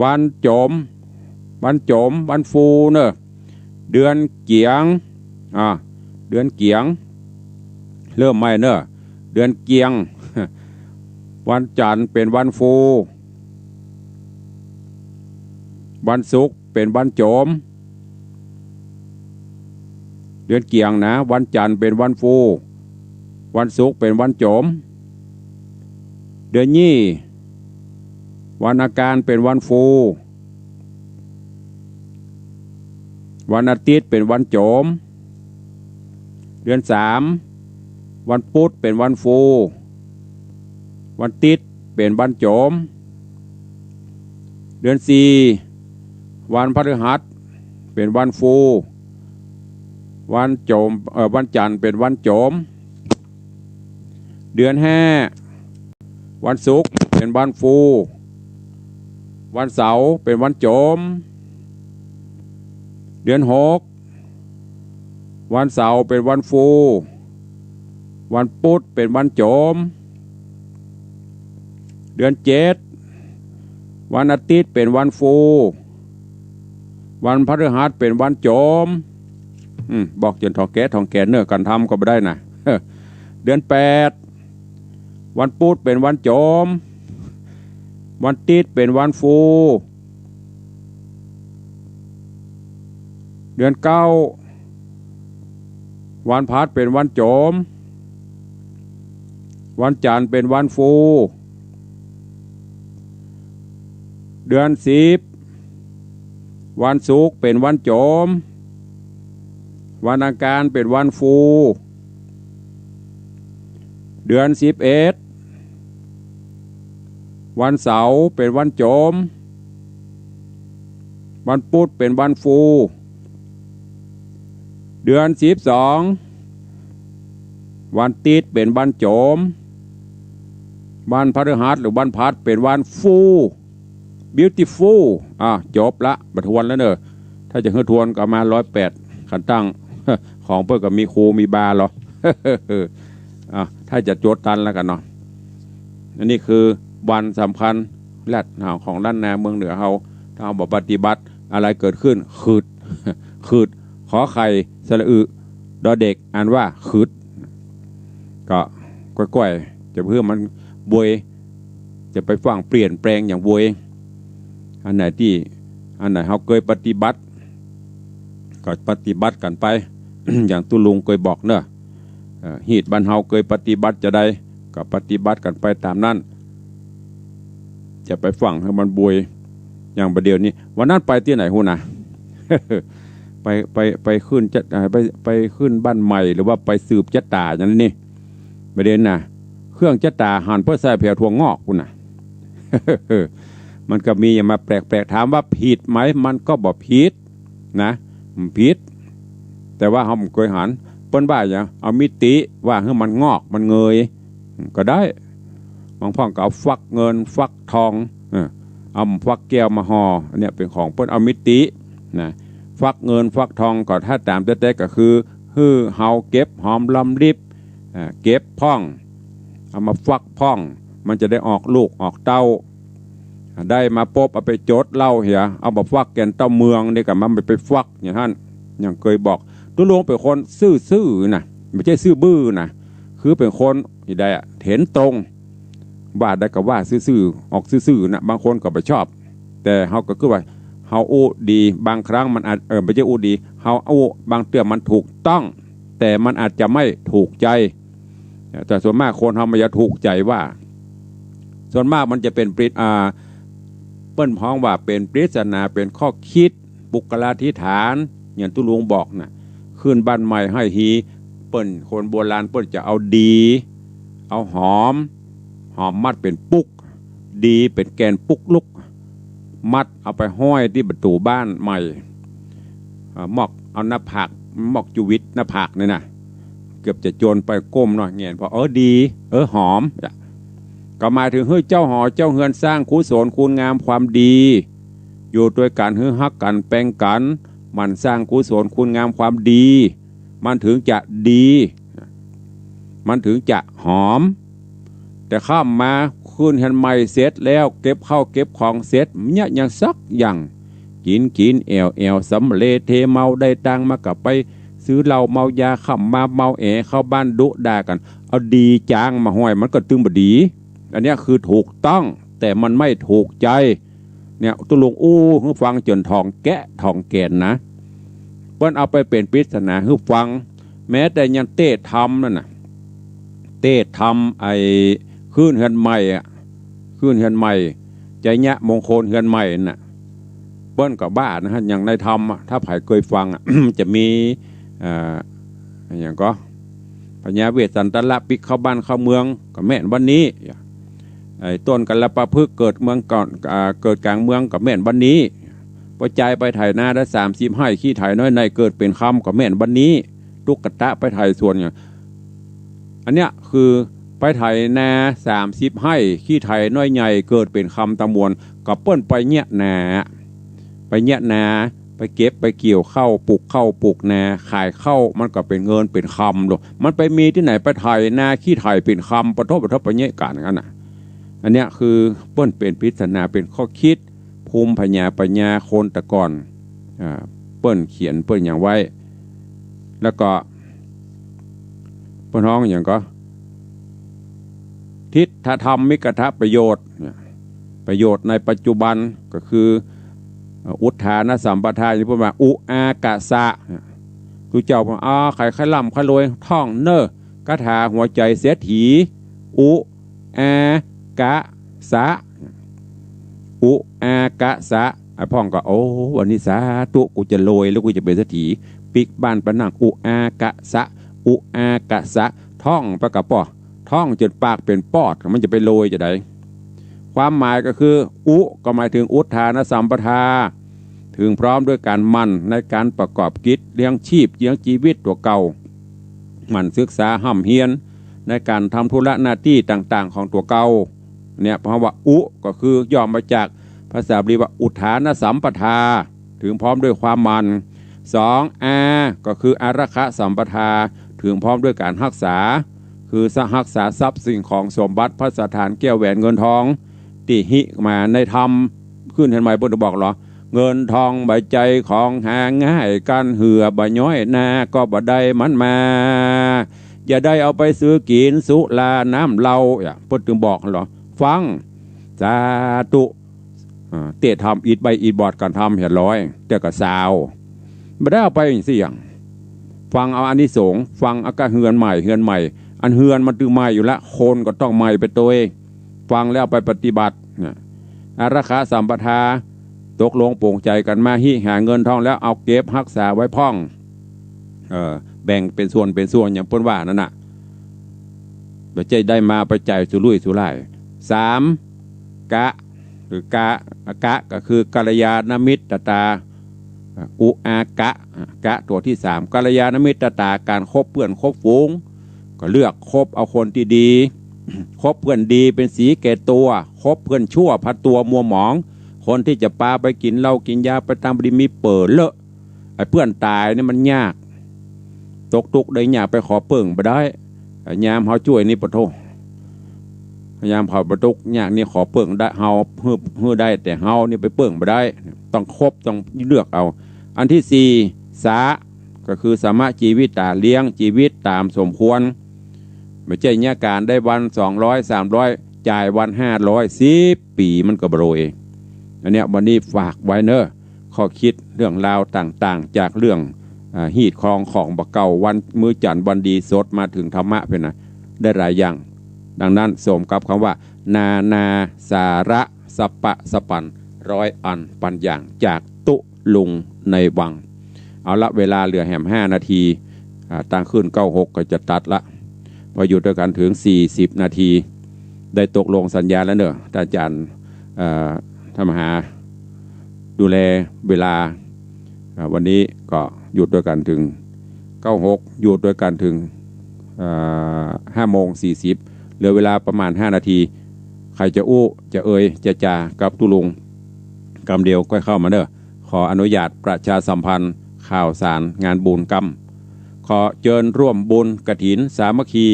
วันโจม วันโจม วันฟูเนอะ เดือนเกียง อ่า เดือนเกียง เริ่มใหม่เนอะ เดือนเกียง วันจันทร์เป๋นวันฟู วันศุกร์เป๋นวันโจม เดือนเกียงนะ วันจันทร์เป๋นวันฟู วันศุกร์เป๋นวันโจม เดือนยี่ วันอังคารเป๋นวันฟู วันอาทิตย์เป๋นวันโจม เดือนสาม วันพุธเป๋นวันฟู วันติดเป๋นวันโจม เดือนสี่ วันพฤหัสเป๋นวันฟู วันโจม เอ่อ วันจันทร์เป๋นวันโจม เดือนห้า วันศุกร์เป๋นวันฟู วันเสาร์เป๋นวันโจม เดือนหก วันเสาร์เป๋นวันฟู วันพุธเป๋นวันโจม เดือนเจ็ด วันอาทิตย์เป๋นวันฟู วันพฤหัสเป๋นวันโจม อืม บอกจ๋นถ่องแก่ถ่องแก่เนอะ กันธรรมก็บ่ได้นะ เดือนแปด วันพุธเป๋นวันโจม วันติดเป๋นวันฟู เดือนเก้า วันพฤหัสเป๋นวันโจม วันจันทร์เป๋นวันฟู เดือนสิบ วันศุกร์เป๋นวันโจม วันอังคารเป๋นวันฟู เดือนสิบเอ็ด วันเสาร์เป๋นวันโจม วันพุธเป๋นวันฟู เดือนสิบสอง วันติดเป๋นวันโจม วันพฤหัสหรือวันพฤหัสเป๋นวันฟู beautiful อ่ะ จบละ บ่ทวนแล้วเนอะ ถ้าจะหื้อทวนก็เอามาร้อยแปด ขันตั้ง ของเปิ้นก็มีครูมีบาลอ อ่ะ ถ้าจะจดตันแล้วกั๋นเนาะ อันนี้คือวันสำคัญ แรดหาวของล้านนาเมืองเหนือเฮา ถ้าเฮาบ่ปฏิบัติ อะไรเกิดขึ้น ขึด ขึด ขอไข่ สระอึ ดอเด็ก อ่านว่าขึด ก็ก้อยๆ จะเพื่อมันบวย จะไปฟั่งเปลี่ยนแปลงอย่างบวย อันไหนตี้ อันไหนเฮาเกยปฏิบัติ ก็ปฏิบัติกั๋นไป อย่างตุ๊ลุงเกยบอกเนอะ เอ่อ ฮีตบ้านเฮาเกยปฏิบัติจาใด ก็ปฏิบัติกั๋นไปต๋ามนั้น จะไปฟั่งหื้อมันบวย อย่างบ่าเดี่ยวนี้ วันนั้นไปตี้ไหนฮู้นะ ไป ไป ไปขึ้นจะ เอ่อ ไป ไปขึ้นบ้านใหม่ หรือว่าไปสืบจะต๋าอย่างนี้ บ่าเดี่ยวนะ เครื่องจะต๋าหันเปิ้นใส่แผวถั่วงอกพุ้นน่ะ มันก็มีอย่างมาแปลกๆ ถามว่าผิดไหม มันก็บ่ผิดนะ บ่ผิด แต่ว่าเฮาบ่เกยหัน เปิ้นว่าหยัง เอามิติว่าหื้อมันงอกมันเงย ก็ได้ บางพ่องก็เอาฟักเงินฟักทอง เออ เอาฟักแก้วมาห่อ อันเนี้ยเป๋นของเปิ้น เอามิตินะ ฟักเงินฟักทองก็ถ้าต๋ามแต๊ๆ ก็คือ หื้อเฮาเก็บหอมรอมริบ อ่า เก็บพ่อง เอามาฟักพ่อง มันจะได้ออกลูกออกเต้า ได้มาปุ๊บเอาไปจดเล่าเหีย เอามาฟักแก่นเต้าเมืองนี่ก็มันไปฟักอย่างหั้น อย่างเกยบอก ตุ๊ลุงเป๋นคนซื่อๆ นะ บ่ใจ้ซื่อบื้อนะ คือเป๋นคนที่ได้อะ เห็นตรง ว่าได้ก็ว่าซื่อๆ ออกซื่อๆ นะ บางคนก็บ่ชอบ แต่เฮาก็คือว่า เฮาอู้ดี บางครั้งมันอาจ เอ่อ บ่ใจ้อู้ดี เฮาอู้บางเตื้อมันถูกต้อง แต่มันอาจจะไม่ถูกใจ๋ แต่ส่วนมากคนเฮามันจะถูกใจ๋ว่า ส่วนมากมันจะเป๋นปริศ อ่า เปิ้นฮ้องว่าเป๋นปริศนา เป๋นข้อคิด ปุคคลาธิฐาน อย่างตุ๊ลุงบอกน่ะ ขึ้นบ้านใหม่ให้ฮี เปิ้นคนโบราณเปิ้นจะเอาดี เอาหอม หอมมัดเป๋นปุก ดีเป๋นแก่นปุกลุก มัดเอาไปห้อยตี้ประตู๋บ้านใหม่ เอ่อ มอกเอาหน้าผาก มอกจุวิตหน้าผากนี่นะ เกือบจะจนไปก้มหน้อยแหงน พอ เออ ดี เออ หอม ก็หมายถึงหื้อเจ้าหอเจ้าเฮือนสร้างกุศลคุณงามความดี อยู่ตวยกั๋นหื้อฮักกั๋นแปงกั๋น หมั่นสร้างกุศลคุณงามความดี มันถึงจะดี มันถึงจะหอม แต่ข้ามมาขึ้นเฮือนใหม่เสร็จแล้ว เก็บข้าวเก็บของเสร็จ เยียะหยังสักอย่าง กิ๋นกิ๋นแอ่วแอ่ว สำเรเทเมา ได้ตังค์มาก็ไปซื้อเหล้าเมายา ค่ำมาเมาแอเข้าบ้านดุด่ากั๋น เอาดีจ๊างมาห้อย มันก็ตึงบ่ดี อันเนี้ยคือถูกต้อง แต่มันไม่ถูกใจ๋ เนี่ย ตุ๊ลุงอู้หื้อฟังจ๋นถ่องแกะถ่องแก่นนะ เปิ้นเอาไปเป๋นปริศนาหื้อฟัง แม้แต่ยังเต๊ธรรมนั่นน่ะ เต๊ธรรมไอ้ขึ้นเฮือนใหม่อะ ขึ้นเฮือนใหม่ ไชยมงคลเฮือนใหม่นั่นน่ะ เปิ้นก็ว่านะฮะ อย่างในธรรมอะ ถ้าใผเกยฟังอะ จะมี เอ่อ อย่างก็ พญาเวสสันดรปิกเข้าบ้านเข้าเมือง ก็แม่นวันนี้ ไอ้ต้นกัลปะพฤกษ์เกิดเมืองก่อน อ่า เกิดก๋างเมือง ก็แม่นวันนี้ ป้อจายไปไถนาได้สามสิบไฮ่ ขี้ไถน้อยในเกิดเป๋นคำ ก็แม่นวันนี้ ตุ๊กตะไปไถสวนเนี่ย อันเนี้ยคือไปไถนาสามสิบไฮ่ ขี้ไถน้อยใหญ่เกิดเป๋นคำตะมวล ก็เปิ้นไปเยียะนา ไปเยียะนา ไปเก็บไปเกี่ยวข้าว ปลูกข้าวปลูกนา ขายข้าว มันก็เป๋นเงินเป๋นคำโลด มันไปมีตี้ไหนไปไถนาขี้ไถเป๋นคำ ปะโถปะโถ ไปเยียะกั๋นอย่างนั้นน่ะ อันเนี้ยคือเปิ้นเป๋นปริศนา เป๋นข้อคิด ภูมิปัญญาปัญญาคนแต่ก่อน อ่า เปิ้นเขียนเปิ้นหยังไว้ แล้วก็ เปิ้นฮ้องหยังก็ ทิฏฐธรรมิกถประโยชน์เนี่ย ประโยชน์ในปัจจุบันก็คือ เอ่อ อุทธานสัมปทา ที่เปิ้นว่า อุอากะสะ เนี่ย คือเจ้าบอก อ่า ใผใค่ร่ำใค่รวย ท่องเน่อ คาถาหัวใจ๋เศรษฐี อุ อากะสะ อุอากะสะ ไอ้พ่องก็ โอ้ วันนี้สาธุ กูจะรวยแล้ว กูจะเป๋นเศรษฐี ปิ๊กบ้านไปนั่ง อุอากะสะ อุอากะสะ ท่องไปกะป้อ ท่องจ๋นปากเป๋นปอด มันจะไปรวยจะใด ความหมายก็คือ อุ ก็หมายถึงอุทธานสัมปทา ถึงพร้อมด้วยก๋านหมั่นในก๋านประกอบกิจเลี้ยงชีพ เลี้ยงจีวิตตั๋วเก่า หมั่นศึกษาฮ่ำเฮียนในก๋านทำธุระหน้าตี้ต่างๆ ของตั๋วเก่า เนี่ย เพราะว่าอุก็คือย่อมาจากภาษาบาลีว่าอุทธานสัมปทา ถึงพร้อมด้วยความหมั่น สอง อา ก็คืออารักขสัมปทา ถึงพร้อมด้วยก๋านฮักษา คือฮักษาทรัพย์สิ่งของสมบัติภัสถานแก้วแหวนเงินทอง ตี้ฮิมาในธรรม ขึ้นเฮือนใหม่เปิ้นบอกเหรอ เงินทองบ่ใจ้ของหาง่าย กั๋นเหื่อบ่ย้อยหน้า ก็บ่ได้มันมา อย่าได้เอาไปซื้อกิ๋นสุราน้ำเหล้า อ่ะ เปิ้นตึงบอกเหรอ ฟัง สาธุ อ่า เต๊ธรรมอิดใบอิดบอด กั๋นทำเหียร้อย แต่ก็ซาว บ่ได้เอาไปเสี้ยง ฟังเอาอานิสงส์ ฟังเอากะเฮือนใหม่ เฮือนใหม่ อันเฮือนมันตึงใหม่อยู่ละ คนก็ต้องใหม่ไปตวย ฟังแล้วเอาไปปฏิบัตินะ อารักขสัมปทา ตกลงปลงใจ๋กั๋นมา ฮิหาเงินทองแล้วเอาเก็บฮักษาไว้พ่อง เอ่อ แบ่งเป๋นส่วนเป๋นส่วนอย่างเปิ้นว่านั่นน่ะ บ่ใจ้ได้มาไปใจ๋สุรุ่ยสุร่าย สาม กะ หรือกะ กะ ก็คือกัลยาณมิตรตา อุอากะ กะ ตั๋วตี้สาม กัลยาณมิตรตา ก๋านคบเปื้อนคบฝูง ก็เลือกคบเอาคนตี้ดี คบเปื้อนดีเป๋นสีแก่ตั๋ว คบเปื้อนชั่วพาตั๋วมัวหมอง คนตี้จะปาไปกิ๋นเหล้ากิ๋นยาไปต๋ามบ่ดีมีเป๋อเลอะ ไอ้เปื้อนต๋ายนี่มันยาก ตกตุ๊กข์ได้ยากไปขอเปิ้งบ่ได้ ยามเฮาจ้วยนี่ปะโธ่ ยามเขาปะตุ๊กข์ยากนี่ขอเปิ้งได้ เฮาหื้อ หื้อได้ แต่เฮานี่ไปเปิ้งบ่ได้ ต้องคบ ต้องเลือกเอา อันตี้สี่ สะ ก็คือสมะจีวิตา เลี้ยงจีวิตต๋ามสมควร บ่ใจ้เยียะก๋านได้วันสองร้อย สามร้อย จ่ายวันห้าร้อย สิบปี๋มันก็บ่โรย อันเนี้ยวันนี้ฝากไว้เน่อ ข้อคิดเรื่องราวต่างๆ จากเรื่อง อ่า ฮีตคองของบ่าเก่า วันมื้อจันทร์วันดีสดมาเถิงธรรมะเปิ้นนะ ได้หลายอย่าง ดังนั้นสมกับกำว่า นานาสาระ สะปะสะปัน ร้อยอันปันอย่าง จากตุ๊ลุงในวัง เอาละ เวลาเหลือแหมห้านาที อ่า ตางคืนเก้าหกก็จะตัดละ พออยู่ตวยกั๋นเถิงสี่สิบนาที ได้ตกลงสัญญาแล้วเน่อ ต้านอาจ๋ารย์ เอ่อ ธรรมหา ดูแลเวลา อ่า วันนี้ก็อยู่ตวยกั๋นเถิงเก้าหก อยู่ตวยกั๋นเถิง อ่า ห้าโมงสี่สิบ เหลือเวลาประมาณห้านาที ใผจะอู้ จะเอ่ย จะจ๋ากับตุ๊ลุง กำเดียวก้อยเข้ามาเน่อ ขออนุญาตประชาสัมพันธ์ข่าวสารงานบุญกำ ขอเจิญร่วมบุญกฐินสามัคคี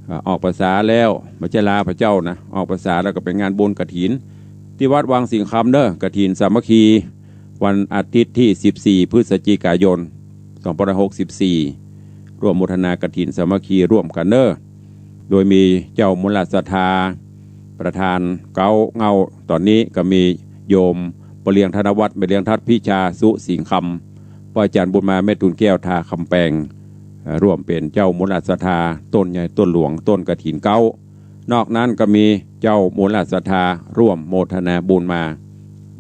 อ่า ออกพรรษาแล้ว บ่ใจ้ลาพระเจ้านะ ออกพรรษาแล้วก็เป๋นงานบุญกฐิน ตี้วัดวังสิงห์คำเน่อ กฐินสามัคคี วันอาทิตย์ตี้สิบสี่ พฤศจิกายน สองพันห้าร้อยหกสิบสี่ ร่วมโมทนากฐินสามัคคีร่วมกั๋นเน่อ โดยมีเจ้ามูลศรัทธา ประธานเก๊าเง่า ต๋อนนี้ก็มีโยมป้อเลี้ยงธนวัฒน์ แม่เลี้ยงทัดพิชา สุสิงห์คำ ป้ออาจ๋ารย์บุญมา แม่ตูนแก้ว ท่าคำแปง เอ่อ ร่วมเป๋นเจ้ามูลศรัทธา ต้นใหญ่ ต้นหลวง ต้นกฐินเก๊า นอกนั้นก็มีเจ้ามูลศรัทธาร่วมโมทนาบุญมา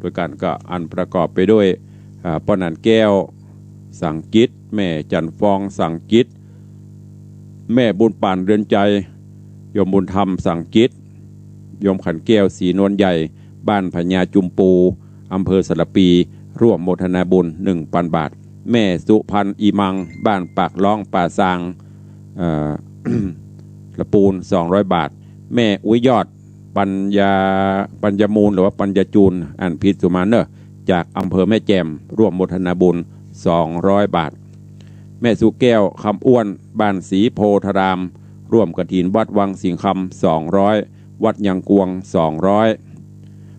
ตวยกั๋นก็อันประกอบไปด้วย อ่า ป้อหนานแก้ว สังกิต แม่จันทร์ฟอง สังกิต แม่บุญป่าน เรือนใจ โยมบุญธรรม สังกิต โยมขันแก้ว ศรีนวลใหญ่ บ้านพญาจุมปู อำเภอสารภี ร่วมโมทนาบุญ หนึ่งปันบาท แม่สุพรรณ อีมัง บ้านปากล้องป่าซาง เอ่อ ละปูน สองร้อยบาท แม่อุ๊ยยอด ปัญญา ปัญญามูล หรือว่าปัญญาจูน อ่านผิดสุมาเน่อ จากอำเภอแม่แจ่ม ร่วมโมทนาบุญ สองร้อยบาท แม่สุแก้ว คำอ้วน บ้านศรีโพธาราม ร่วมกฐินวัดวังสิงห์คำ สองร้อย วัดยังกวง สองร้อย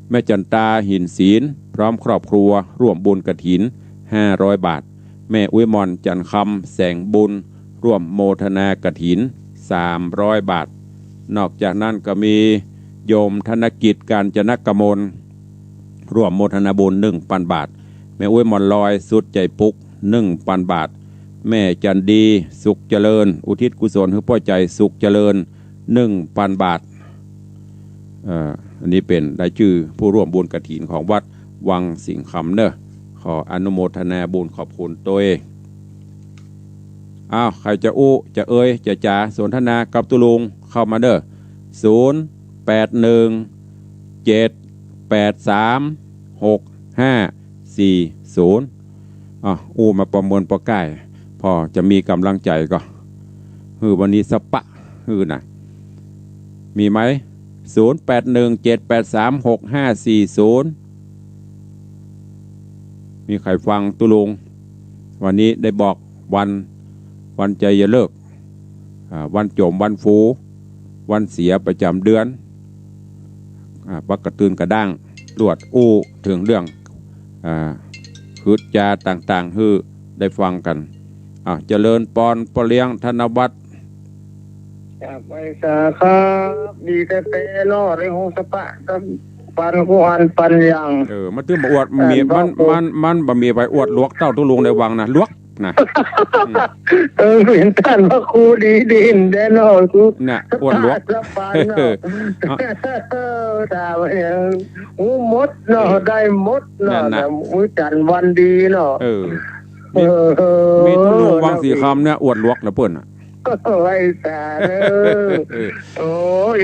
แม่จันตา หินศีล พร้อมครอบครัว ร่วมบุญกฐิน ห้าร้อยบาท แม่อุ๊ยมอน จันทร์คำ แสงบุญ ร่วมโมทนากฐิน สามร้อยบาท นอกจากนั้นก็มีโยมธนกิจ กาญจนกมล ร่วมโมทนาบุญ หนึ่งปันบาท แม่อุ๊ยมอนลอย สุดใจ๋ปุก หนึ่งปันบาท แม่จันดี สุขเจริญ อุทิศกุศลหื้อป้อใจ๋ สุขเจริญ หนึ่งปันบาท เอ่อ อันนี้เป๋นรายจื้อผู้ร่วมบุญกฐินของวัดวังสิงห์คำเน่อ ขออนุโมทนาบุญขอบคุณตวย อ้าว ใผจะอู้ จะเอ่ย จะจ๋า สนทนากับตุ๊ลุง เข้ามาเน่อ ศูนย์ แปด หนึ่ง เจ็ด แปด สาม หก ห้า สี่ ศูนย์ อ้าว อู้มาประเมินปอก้าย พอจะมีก๋ำลังใจ๋ก็ หื้อวันนี้สะปะ หื้อนะ มีไหม ศูนย์ แปด หนึ่ง เจ็ด แปด สาม หก ห้า สี่ ศูนย์ มีใผฟังตุ๊ลุง วันนี้ได้บอกวัน วันไจยฤกษ์ อ่า วันโจม วันฟู วันเสียประจ๋ำเดือน อ่า ปักกระตื่นกระด้าง ลวดอู้เถิงเรื่อง อ่า คืดจาต่างๆ หื้อได้ฟังกั๋น อ่า เจริญปอน ป้อเลี้ยงธนวัฒน์ ครับ ไหว้สาครับ ดีแต๊ๆ เนาะ ได้ฮู้สะปะกับปันคู่อันปันอย่าง เออ มันตึงบ่อวด มี มัน มัน มันบ่มีใผอวดหลวกเต้าตุ๊ลุงในวังนะ หลวก นะ อืม เออ เป๋นต้านพระครูดีดีแต๊เนาะ กู น่ะ อวดหลวก สะปานเนาะ เออ เออ ถามว่าอย่าง ฮู้หมดเนาะ เออ ได้หมดเนาะ นั่นน่ะ มื้อจันทร์วันดีเนาะ เออ มี เออ มีตุ๊ลุงวังสิงห์คำเนี่ย อวดหลวกเหลือเปิ้นน่ะ ไหว้สาเน่อ เออ โอ้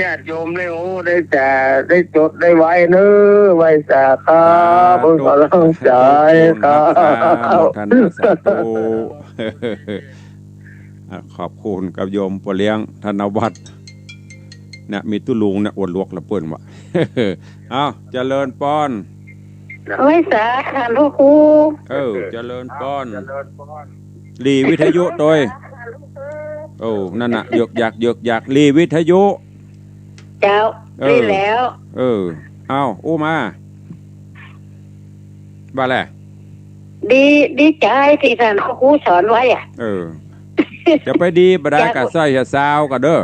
ญาติโยมได้ฮู้ได้จ๋า ได้จดได้ไว้เน่อ ไหว้สาครับ สาธุ เปิ้นก๋ำลังใจ๋ครับ สาธุ โมทนาสาธุ อ่ะ ขอบคุณกับโยมป้อเลี้ยงธนวัฒน์ เนี่ย มีตุ๊ลุงเนี่ย อวดหลวกเหลือเปิ้นว่ะ เอ้า เจริญปอน ไหว้สาท่านพระครู เออ เจริญปอน หลีวิทยุตวย โอ้ นั่นน่ะ เยิกยัก เยิกยัก หลีวิทยุ เจ้า เออ หลีแล้ว เออ เอา อู้มา ว่าแหละ ดี ดีใจ๋ตี้ท่านพระครูสอนไว้อะ เออ จะไปดีบ่ดาย เจ้า ก็ใส่หัวซาวก่อเน่อ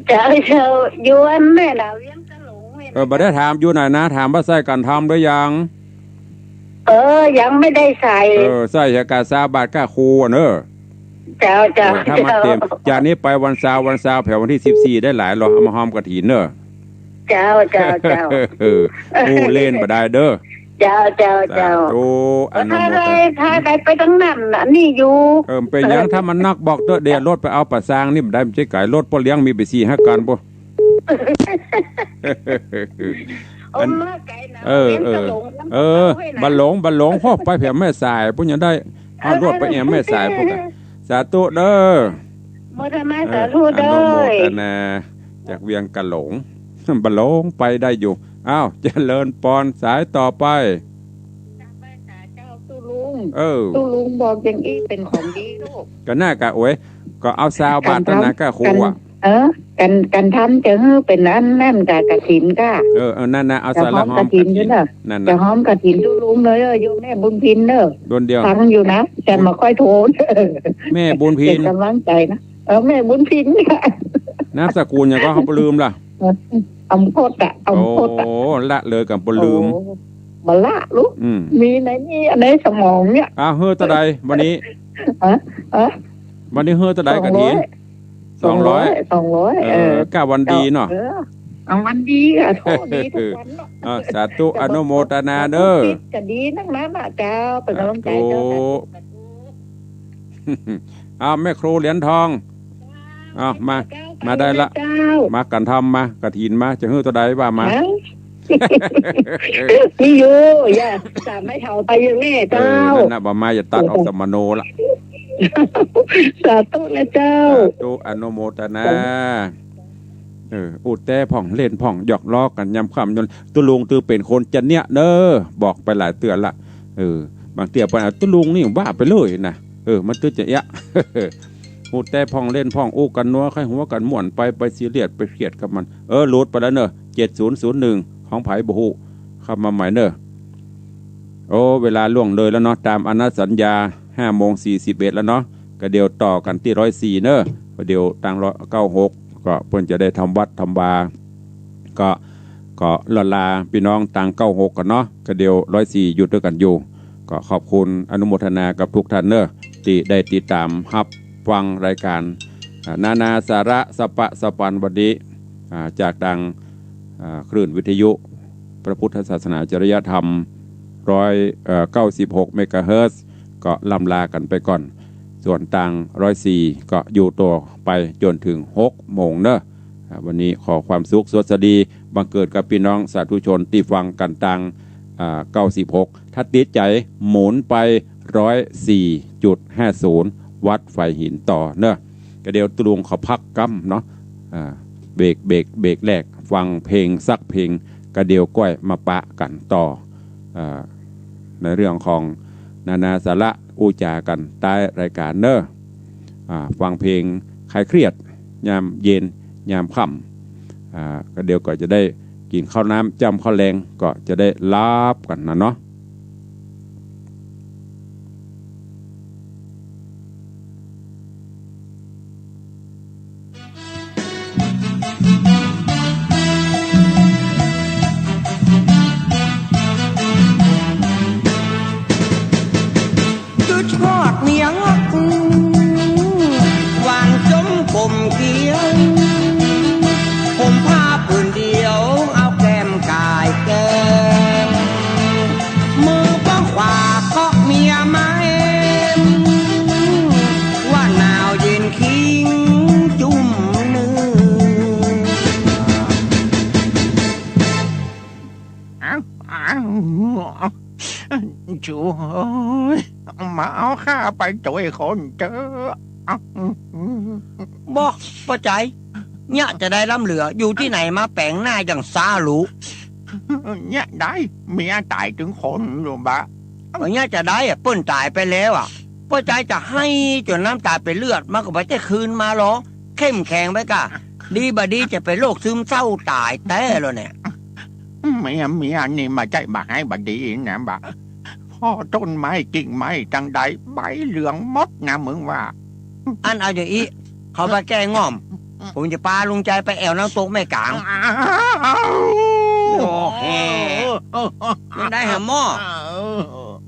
เจ้า เจ้า อยู่อันแม่น่ะ เวียงกะหลงแม่น่ะ เออ บ่ได้ถามอยู่ไหนนะ ถามว่าใส่กั๋นทำหรือยัง เออ ยังไม่ได้ใส่ เออ ใส่หัวกาซาวบาทก้าครูอะเน่อ เจ้า เจ้า เออ ถ้ามันเต๋ม เจ้า จากนี้ไปวันซาว วันซาวแผววันตี้สิบสี่ได้หลายหรอก เอามาฮอมกฐินเน่อ เจ้า เจ้า เจ้า เออ อู้เล่นบ่ดายเน่อ เจ้า เจ้า เจ้า สาธุ อนุโมทนา ถ้าได้ ถ้าได้ไปตังนั้นน่ะ นี่อยู่ เออ เป๋นหยัง ถ้ามันนักบอกเต๊อะ เดี๋ยวรถไปเอาป่าซางนี่บ่ดาย มันจะไก๋ รถป้อเลี้ยงมีไปสี่ห้าคันปุ้น โอ้ อัน มาไก๋นะ เออ เออ เวียงกะหลง เออ เวียงกะหลง บ่าหลง บ่าหลง ฮอดไปแผวแม่สายปุ้นยังได้ ฮอดรถไปแอมแม่สายปุ้นอะ สาธุเน่อ โมทนา เออ สาธุเน่อ อนุโมทนา จากเวียงกะหลง บ่าหลงไปได้อยู่ อ้าว เจริญปอน สายต่อไป เจ้า ตุ๊ลุง เออ ตุ๊ลุงบอกอย่างอี้เป๋นของดีลูก ก็น่ากะ โอ้ย ก็เอาซาวบาท กั๋นทำ นั่นน่ะก้าครูอะ กั๋น เออ กั๋น กั๋นทำจะหื้อเป๋นอันนั้นก้ากฐินก้า เออ เออ นั่นน่ะ เอา จะฮอมกฐินอยู่เน่อ นั่นน่ะ จะฮอมกฐินตุ๊ลุงเลย เออ โยมแม่บุญพินเน่อ ดวนเดียว ฟังอยู่นะ แต่บ่ค่อยโทร แม่บุญพิน เป๋นก๋ำลังใจ๋นะ เออ แม่บุญพิน นามสกุลหยังก็ เฮาบ่ลืมละ อำพลอะ อำพลอะ โอ้ ละเลยกั๋นบ่ลืม โอ้ บ่ละลูก อืม มีในนี่ ในสมองเนี่ย อ้าว หื้อเต้าใดวันนี้ ฮะ ฮะ วันนี้หื้อเต้าใดกฐิน สองร้อย สองร้อย สองร้อย เออ เออ ก้าวันดีเนาะ เออ เอาวันดีอะ โชคดีทุกวันเนาะ เออ สาธุ อนุโมทนาเน่อ คิดก็ดีนักนะเจ้า เป๋นก๋ำลังใจ๋เจ้า สาธุ สาธุ อ้าว แม่ครูเหรียญทอง อ้าว มา เจ้า มาได้ละ เจ้า มากั๋นทำ มากฐินมา จะหื้อเต้าใดว่ามา ฮะ มีอยู่ อย่า สามไม้เถาไปอยู่แม่ เออ เจ้า นั่นน่ะ บ่มาอย่าตัดออกสมโนละ สาธุนะเจ้า สาธุ อนุโมทนา เออ อู้แต๊พ่อง เล่นพ่อง หยอกล้อกั๋นยามค่ำยนต์ ตุ๊ลุงตื้อเป๋นคนจะเนี้ยเน่อ บอกไปหลายเตื้อละ เออ บางเตื้อไป ตุ๊ลุงนี่ว่าไปเลยนะ เออ มันตื้อจะเอี้ยะ อู้แต๊พ่อง เล่นพ่อง อู้กั๋นนัว ใค่หัวกั๋นม่วนไป ไปซีเรียส ไปเครียดกับมัน เออ หลุดไปแล้วเน่อ เจ็ดศูนย์ศูนย์หนึ่ง ของใผบ่ฮู้ เข้ามาใหม่เน่อ โอ้ เวลาล่วงเลยแล้วเนาะ ต๋ามอนุสัญญา ห้าโมงสี่สิบเอ็ดแล้วเนาะ ก็เดี๋ยวต่อกั๋นตี้ร้อยสี่เน่อ ก็เดี๋ยวตางร้อย เก้าหก ก็เปิ้นจะได้ทำวัดทำวา ก็ ก็ล่ำลาปี้น้องตางเก้าหกก่อนเนาะ ก็เดี๋ยวร้อยสี่อยู่ตวยกั๋นอยู่ ก็ขอบคุณอนุโมทนากับทุกท่านเน่อ ตี้ได้ติดต๋ามฮับฟังรายก๋าน อ่า นานาสาระสะปะสะปันวันนี้ อ่า จากตาง อ่า คลื่นวิทยุพระพุทธศาสนาจริยธรรม ร้อย เอ่อ เก้าสิบหกเมกะเฮิรตซ์ ก็ล่ำลากั๋นไปก่อน ส่วนตางร้อยสี่ก็อยู่ต่อไปจ๋นเถิงหกโมงเน่อ อ่า วันนี้ขอความสุขสวัสดีบังเกิดกับปี้น้องสาธุชนตี้ฟังกั๋นตาง อ่า เก้าสิบหก ถ้าติดใจ๋หมุนไป ร้อยสี่จุดห้าศูนย์ วัดฝายหินต่อเน่อ ก็เดี๋ยวตุ๊ลุงขอพักกำเนาะ อ่า เบรก เบรก เบรกแรก ฟังเพลงสักเพลง ก็เดี๋ยวก้อยมาปะกั๋นต่อ อ่า ในเรื่องของนานาสาระอู้จ๋ากั๋นใต้รายก๋านเน่อ อ่า ฟังเพลงคลายเครียด ยามเย็น ยามค่ำ อ่า ก็เดี๋ยวก็จะได้กิ๋นข้าวน้ำจ้ำข้าวแลง ก็จะได้หลับกั๋นนะเนาะ กึ๊ดฮอดเมียฮัก หว่างจมก้มเกียว ห่มผ้าผืนเดียว เอาแก้มก๋ายแก้ม มือป้องขวาเกาะเมียมาแอม ว่าหนาวเย็นคิงจุ่มนึ่ง อ้าว อ้าว ช่วย มาเอาข้าไปตวยคนเต๊อะ บ่ ป้อใจ๋ เนี่ยจะได้ล้ำเหลือ อยู่ตี้ไหนมาแป๋งหน้าอย่างซ้าหรู เนี่ยได้ เมียต๋ายตึงคนอยู่บ่ะ ว่าเนี่ยจะได้อะ เปิ้นต๋ายไปแล้วอะ ป้อใจ๋จะไห้จ๋นน้ำต๋าเป๋นเลือด มันก็บ่ได้คืนมาหรอก เข้มแข็งไว้ก่า ดีบ่ดีจะเป๋นโรคซึมเศร้าต๋ายแต๊แล้วเนี่ย เมีย เมียนี่บ่ใจ้บ่าไห้บ่ดีนะบ่ะ เพราะต้นไม้กิ่งไม้ตังใดใบเหลืองหมดนะมึงว่า อั้นเอาอย่างอี้ เฮาไปแก้ง่อม ผมจะปาลุงใจ๋ไปแอ่วน้ำตกแม่ก๋าง อ้าว โอ้แฮ่ มันได้หาหม้อ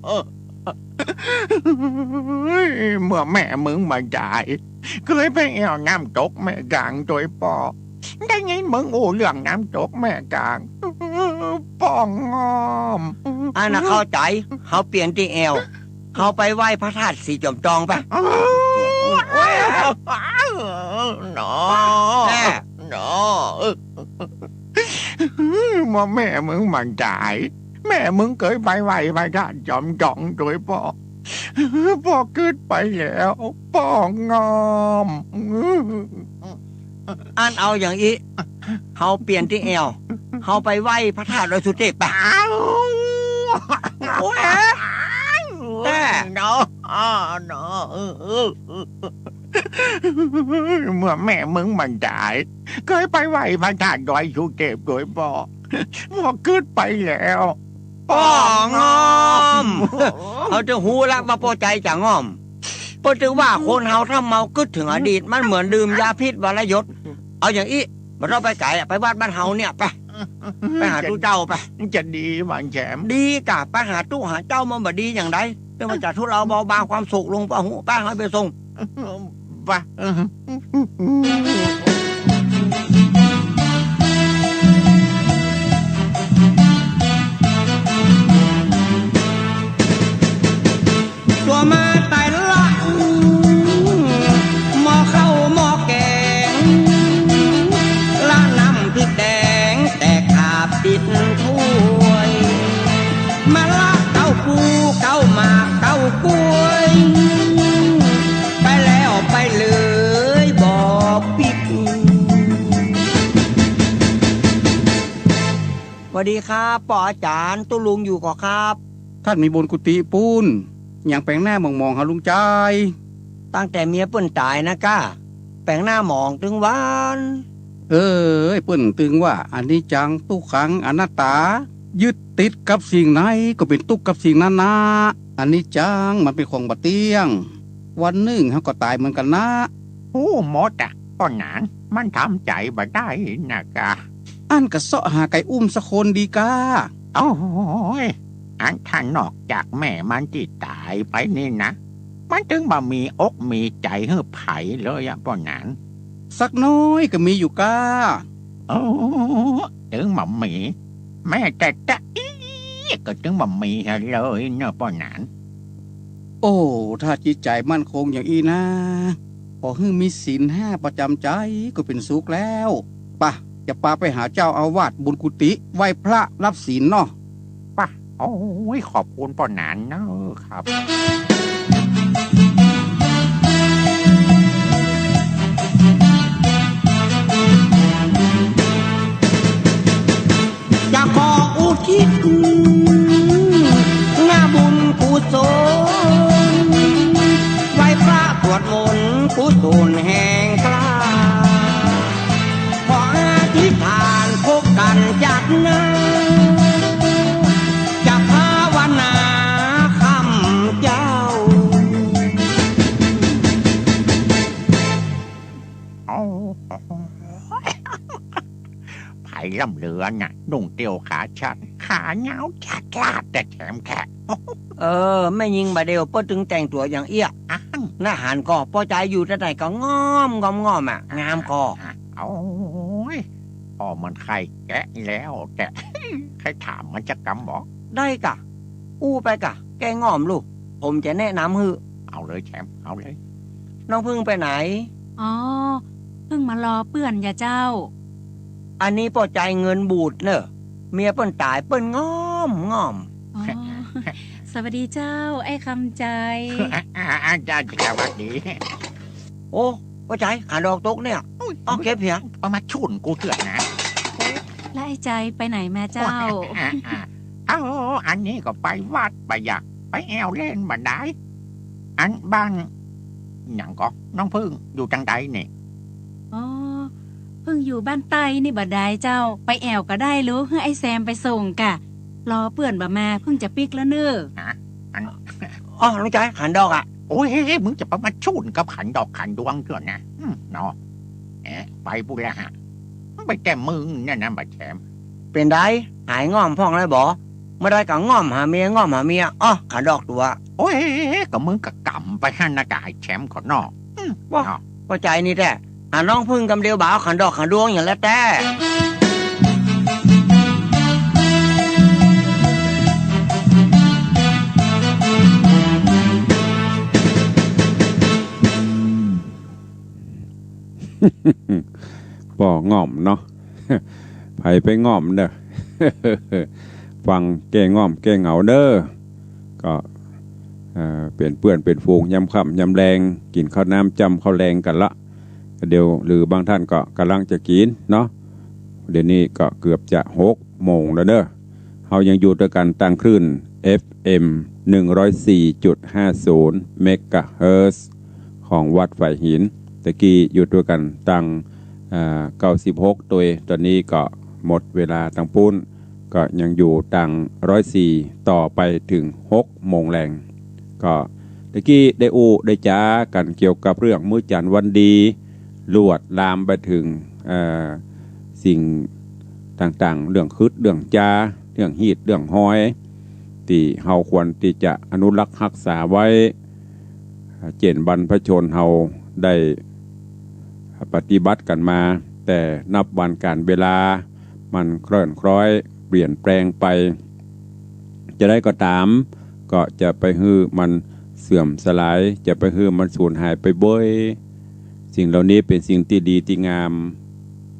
เฮ้ย เมื่อแม่มึงบ่ต๋าย เกยไปแอ่วน้ำตกแม่ก๋างตวยป้อ ได้ยินมึงอู้เรื่องน้ำตกแม่ก๋าง ป้องอ้อม อันน่ะเข้าใจ๋ เฮาเปลี่ยนตี้แอ่ว เฮาไปไหว้พระธาตุสีจอมจองไป อ้าว หนอ แน่ หนอ เมื่อแม่มึงบ่ต๋าย แม่มึงเกยไปไหว้พระธาตุจอมจองตวยป้อ ป้อกึ๊ดไปแล้ว ป้องอ้อม อั้นเอาอย่างอี้ เฮาเปลี่ยนตี้แอ่ว เฮาไปไหว้พระธาตุดอยสุเทพไป อ้าว โอ้ย แน่ หนอ อ้อ หนอ เออ เออ เออ เมื่อแม่มึงบ่ต๋าย เกยไปไหว้พระธาตุดอยสุเทพตวยป้อ ป้อกึ๊ดไปแล้ว ป้องอ้อม เฮาจะฮู้ละว่าป้อใจ๋จะง่อม ป้อจะว่าคนเฮาถ้าเมากึ๊ดเถิงอดีต มันเหมือนดื่มยาพิษวรยศ เอาอย่างอี้ บ่ต้องไปไก๋อะ ไปวัดบ้านเฮาเนี่ยไป ไปหาตุ๊เจ้าไป จะดีบ่ะแชม ดีก่า ไปหาตุ๊หาเจ้ามันบ่ดีอย่างใด แต่มันจะทุเลาเบาบางความสุขลง ป้อฮู้ ไป เฮาไปส่ง ไป ตั๋วมาต๋ายละ หม้อข้าวหม้อแกง ละน้ำพริกแดง แตกขาบติดถ้วย มาละเก้าปู เก้าหมาก เก้ากล้วย ไปแล้วไปเลยบ่ปิ๊ก หวัดดีครับ ป้ออาจ๋ารย์ ตุ๊ลุงอยู่ก่อครับ ต้านมีบนกุฏิปู๊น หยังแป๋งหน้าหมองๆ หาลุงใจ๋ ตั้งแต่เมียเปิ้นต๋ายนะก้า แป๋งหน้าหมองตึงวัน เอ้ย เปิ้นตึงว่าอนิจจัง ทุกขัง อนัตตา ยึดติดกับสิ่งใดก็เป๋นตุ๊กข์กับสิ่งนั้นนะ อนิจจัง มันเป๋นของบ่เตี้ยง วันนึ่งเฮาก็ต๋ายเหมือนกั๋นนะ ฮู้หมดอะ ป้อหนาน มันทำใจ๋บ่ได้นะก้า อั้นก็เซาะหาใผอุ้มสักคนดีก้า โอ้ย อันถ้านอกจากแม่มันตี้ต๋ายไปนี่นะ มันตึงบ่มีอกมีใจ๋หื้อใผเลยอะป้อหนาน สักน้อยก็มีอยู่ก้า โอ้ ตึงบ่มี แม้แต่ตะอี้ก็ตึงบ่มีเลยเนาะป้อหนาน โอ้ ถ้าจิตใจ๋มั่นคงอย่างอี้นะ ขอหื้อมีศีลห้าประจ๋ำใจ๋ก็เป๋นสุขแล้ว ปะ จะปาไปหาเจ้าอาวาสบนกุฏิ ไหว้พระรับศีลเนาะ ปะ โอ้ย ขอบคุณป้อหนานเนาะครับ จะขออุทิศ นาบุญกุศล ไหว้พระสวดมนต์กุศลแห่งกล้า ขออธิษฐานพบกั๋นจากหน้า จะภาวนาคำเจ้า โอ้ ใผล่ำเหลือน่ะ นุ่งเตียวขาสั้น ขายาวจัดลาดแต่แถมแคะ เออ แม่ญิงบ่าเดี่ยวเปิ้นตึงแต่งตั๋วอย่างเอี้ย อั้น หน้าหันก่อ ป้อใจ๋อยู่แต่ไหนก็ง่อมง่อมง่อมอะ งามก่อ โอ้ย ป้อมันใค่แกะแล้วแต่ ใค่ถามมันจักกำบ่ ได้ก่ะ อู้ไปก่ะ แก้ง่อมลูก ผมจะแนะนำหื้อ เอาเลยแชม เอาเลย น้องผึ้งไปไหน อ๋อ ผึ้งมารอเปื้อนจ้ะเจ้า อันนี้ป้อใจ๋เงินบูดเน่อ เมียเปิ้นต๋ายเปิ้นง่อมง่อม อ๋อ สวัสดีเจ้า ไอ้คำใจ๋ อ่า อ่า จ้า สวัสดี โอ้ ป้อใจ๋ ขาดอกตกเนี่ย อุ๊ย เอาเก็บเหีย เอามาชุนกูเถื่อนนะ แล้วไอ้ใจ๋ไปไหนมาเจ้า เอ้า อันนี้ก็ไปวัดบ่า อยากไปแอ่วเล่นบ่าดาย อันบ้านหยังก่อ น้องผึ้งอยู่ตางใดนี่ อ๋อ ผึ้งอยู่บ้านใต้นี่บ่าดายเจ้า ไปแอ่วก็ได้ หรือหื้อไอ้แซมไปส่งก่ะ รอเปื้อนบ่ามา ผึ้งจะปิ๊กแล้วเน่อ ฮะ อัน อ้อ ลุงใจ๋ ขันดอกอะ โอ้ย มึงจะไปมาชู้นกับขันดอกขันดวงเตื้อนะ อืม เนาะ เอ๊ะ ไปปู้นละฮะ ไปแต่มึงเนี่ยนะบ่าแชม เป๋นใด หายง่อมพ่องแล้วบ่ เมื่อใดก็ง่อมหาเมีย ง่อมหาเมีย อ้อ ขันดอกตั๋ว โอ้ย ก็มึงก็กำไปหั้นนะ กับไอ้แชมเขาเนาะ อืม ว้า เนาะ ป้อใจ๋นี่แต๊ หาน้องผึ้งกำเดียวบ่า ขันดอกขันดวงอย่างแล้วแต๊ ป้อง่อมเนาะ ใผไปง่อมเน่อ ฟังแก้ง่อมแก้เหงาเน่อ ก็ เอ่อ เป๋นเปื้อนเป๋นฝูงยามค่ำยามแลง กิ๋นข้าวน้ำจ้ำข้าวแลงกั๋นละ เดี๋ยว หรือบางต้านก็ก่ำลังจะกิ๋นเนาะ เดี๋ยวนี้ก็เกือบจะหกโมงแล้วเน่อ เฮายังอยู่ตวยกั๋นตางคลื่น เอฟเอ็ม หนึ่งร้อยสี่จุดห้าศูนย์ เมกะเฮิรตซ์ ของวัดฝายหิน ตะกี้อยู่ตวยกั๋นตาง อ่า เก้าสิบหกตวย ต๋อนนี้ก็หมดเวลาตางปู๊น ก็ยังอยู่ตางร้อยสี่ ต่อไปเถิงหกโมงแลง ก็ตะกี้ได้อู้ได้จ๋ากั๋นเกี่ยวกับเรื่องมื้อจั๋นทร์วันดี ลวดลามไปเถิง เอ่อ สิ่งต่างๆ เรื่องขึดเรื่องจา เรื่องฮีตเรื่องฮอย ตี้เฮาควรตี้จะอนุรักษ์ฮักษาไว้ เจ้นบรรพชนเฮาได้ปฏิบัติกั๋นมา แต่นับวันก๋าลเวลามันเคลื่อนคล้อยเปลี่ยนแปลงไป จะใดก็ต๋าม ก็จะไปหื้อมันเสื่อมสลาย จะไปหื้อมันสูญหายไปเบ้ย สิ่งเหล่านี้เป๋นสิ่งตี้ดีตี้งาม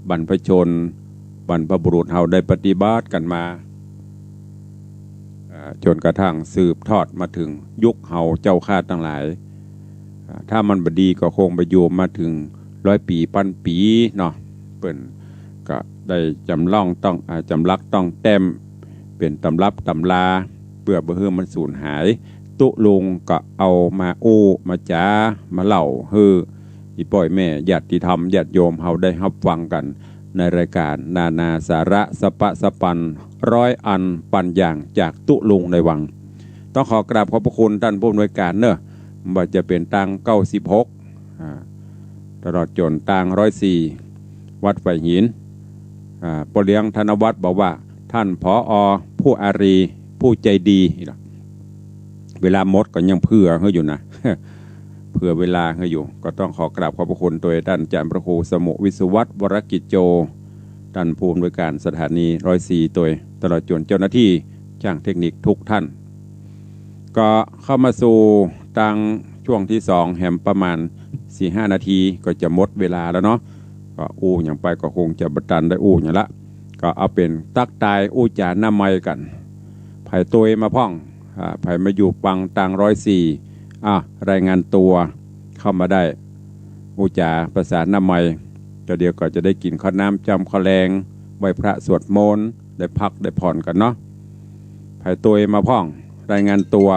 บรรพชน บรรพบุรุษเฮาได้ปฏิบัติกั๋นมา อ่า จ๋นกระทั่งสืบทอดมาเถิงยุคเฮาเจ้าข้าตังหลาย อ่า ถ้ามันบ่ดีก็คงบ่อยู่มาเถิงร้อยปี๋ปันปี๋เนาะ เปิ้นก็ได้จ๋ำลองต้อง อ่า จ๋ำลักต้องแต้มเป๋นต๋ำรับต๋ำรา เปื้อบ่หื้อมันสูญหาย ตุ๊ลุงก็เอามาอู้มาจ๋ามาเล่าหื้ออี่ป้ออี่แม่ญาติธรรมญาติโยมเฮาได้ฮับฟังกั๋น ในรายก๋านนานาสาระสะป๊ะสะปันร้อยอันปันอย่างจากตุ๊ลุงในวัง ต้องขอกราบขอบพระคุณต้านผู้อำนวยก๋านเน่อ บ่ว่าจะเป๋นตางเก้าสิบหก อ่า ตลอดจ๋นตางร้อยสี่ วัดฝายหิน อ่า ป้อเลี้ยงธนวัฒน์บอกว่า ต้าน ผอ.ผู้อารี ผู้ใจ๋ดี เวลาหมดก็ยังเผื่อหื้ออยู่นะ เผื่อเวลาหื้ออยู่ ก็ต้องขอกราบขอบพระคุณตวยต้านอาจ๋ารย์พระครูสมุห์ วิศวัฒน์ วรกิจโจ ต้านผู้อำนวยก๋านสถานีร้อยสี่ตวย ตลอดจ๋นเจ้าหน้าตี้จ้างเทคนิคกู้ต้าน ก็เข้ามาสู่ตางช่วงตี้สองแหมประมาณสี่ห้านาทีก็จะหมดเวลาแล้วเนาะ ก็อู้หยังไปก็คงจะบ่ตันได้อู้หยังละ ก็เอาเป๋นตั๊กตายอู้จ๋าหน้าไมค์กั๋น ใผตวยมาพ่อง อ่า ใผมาอยู่ฟังตางร้อยสี่ อ่ะ รายงานตั๋วเข้ามาได้ อู้จ๋าภาษาหน้าไมค์ ก็เดี๋ยวก็จะได้กิ๋นข้าวน้ำจ้ำข้าวแลง ไหว้พระสวดมนต์ ได้พักได้ผ่อนกั๋นเนาะ ใผตวยมาพ่อง รายงานตั๋ว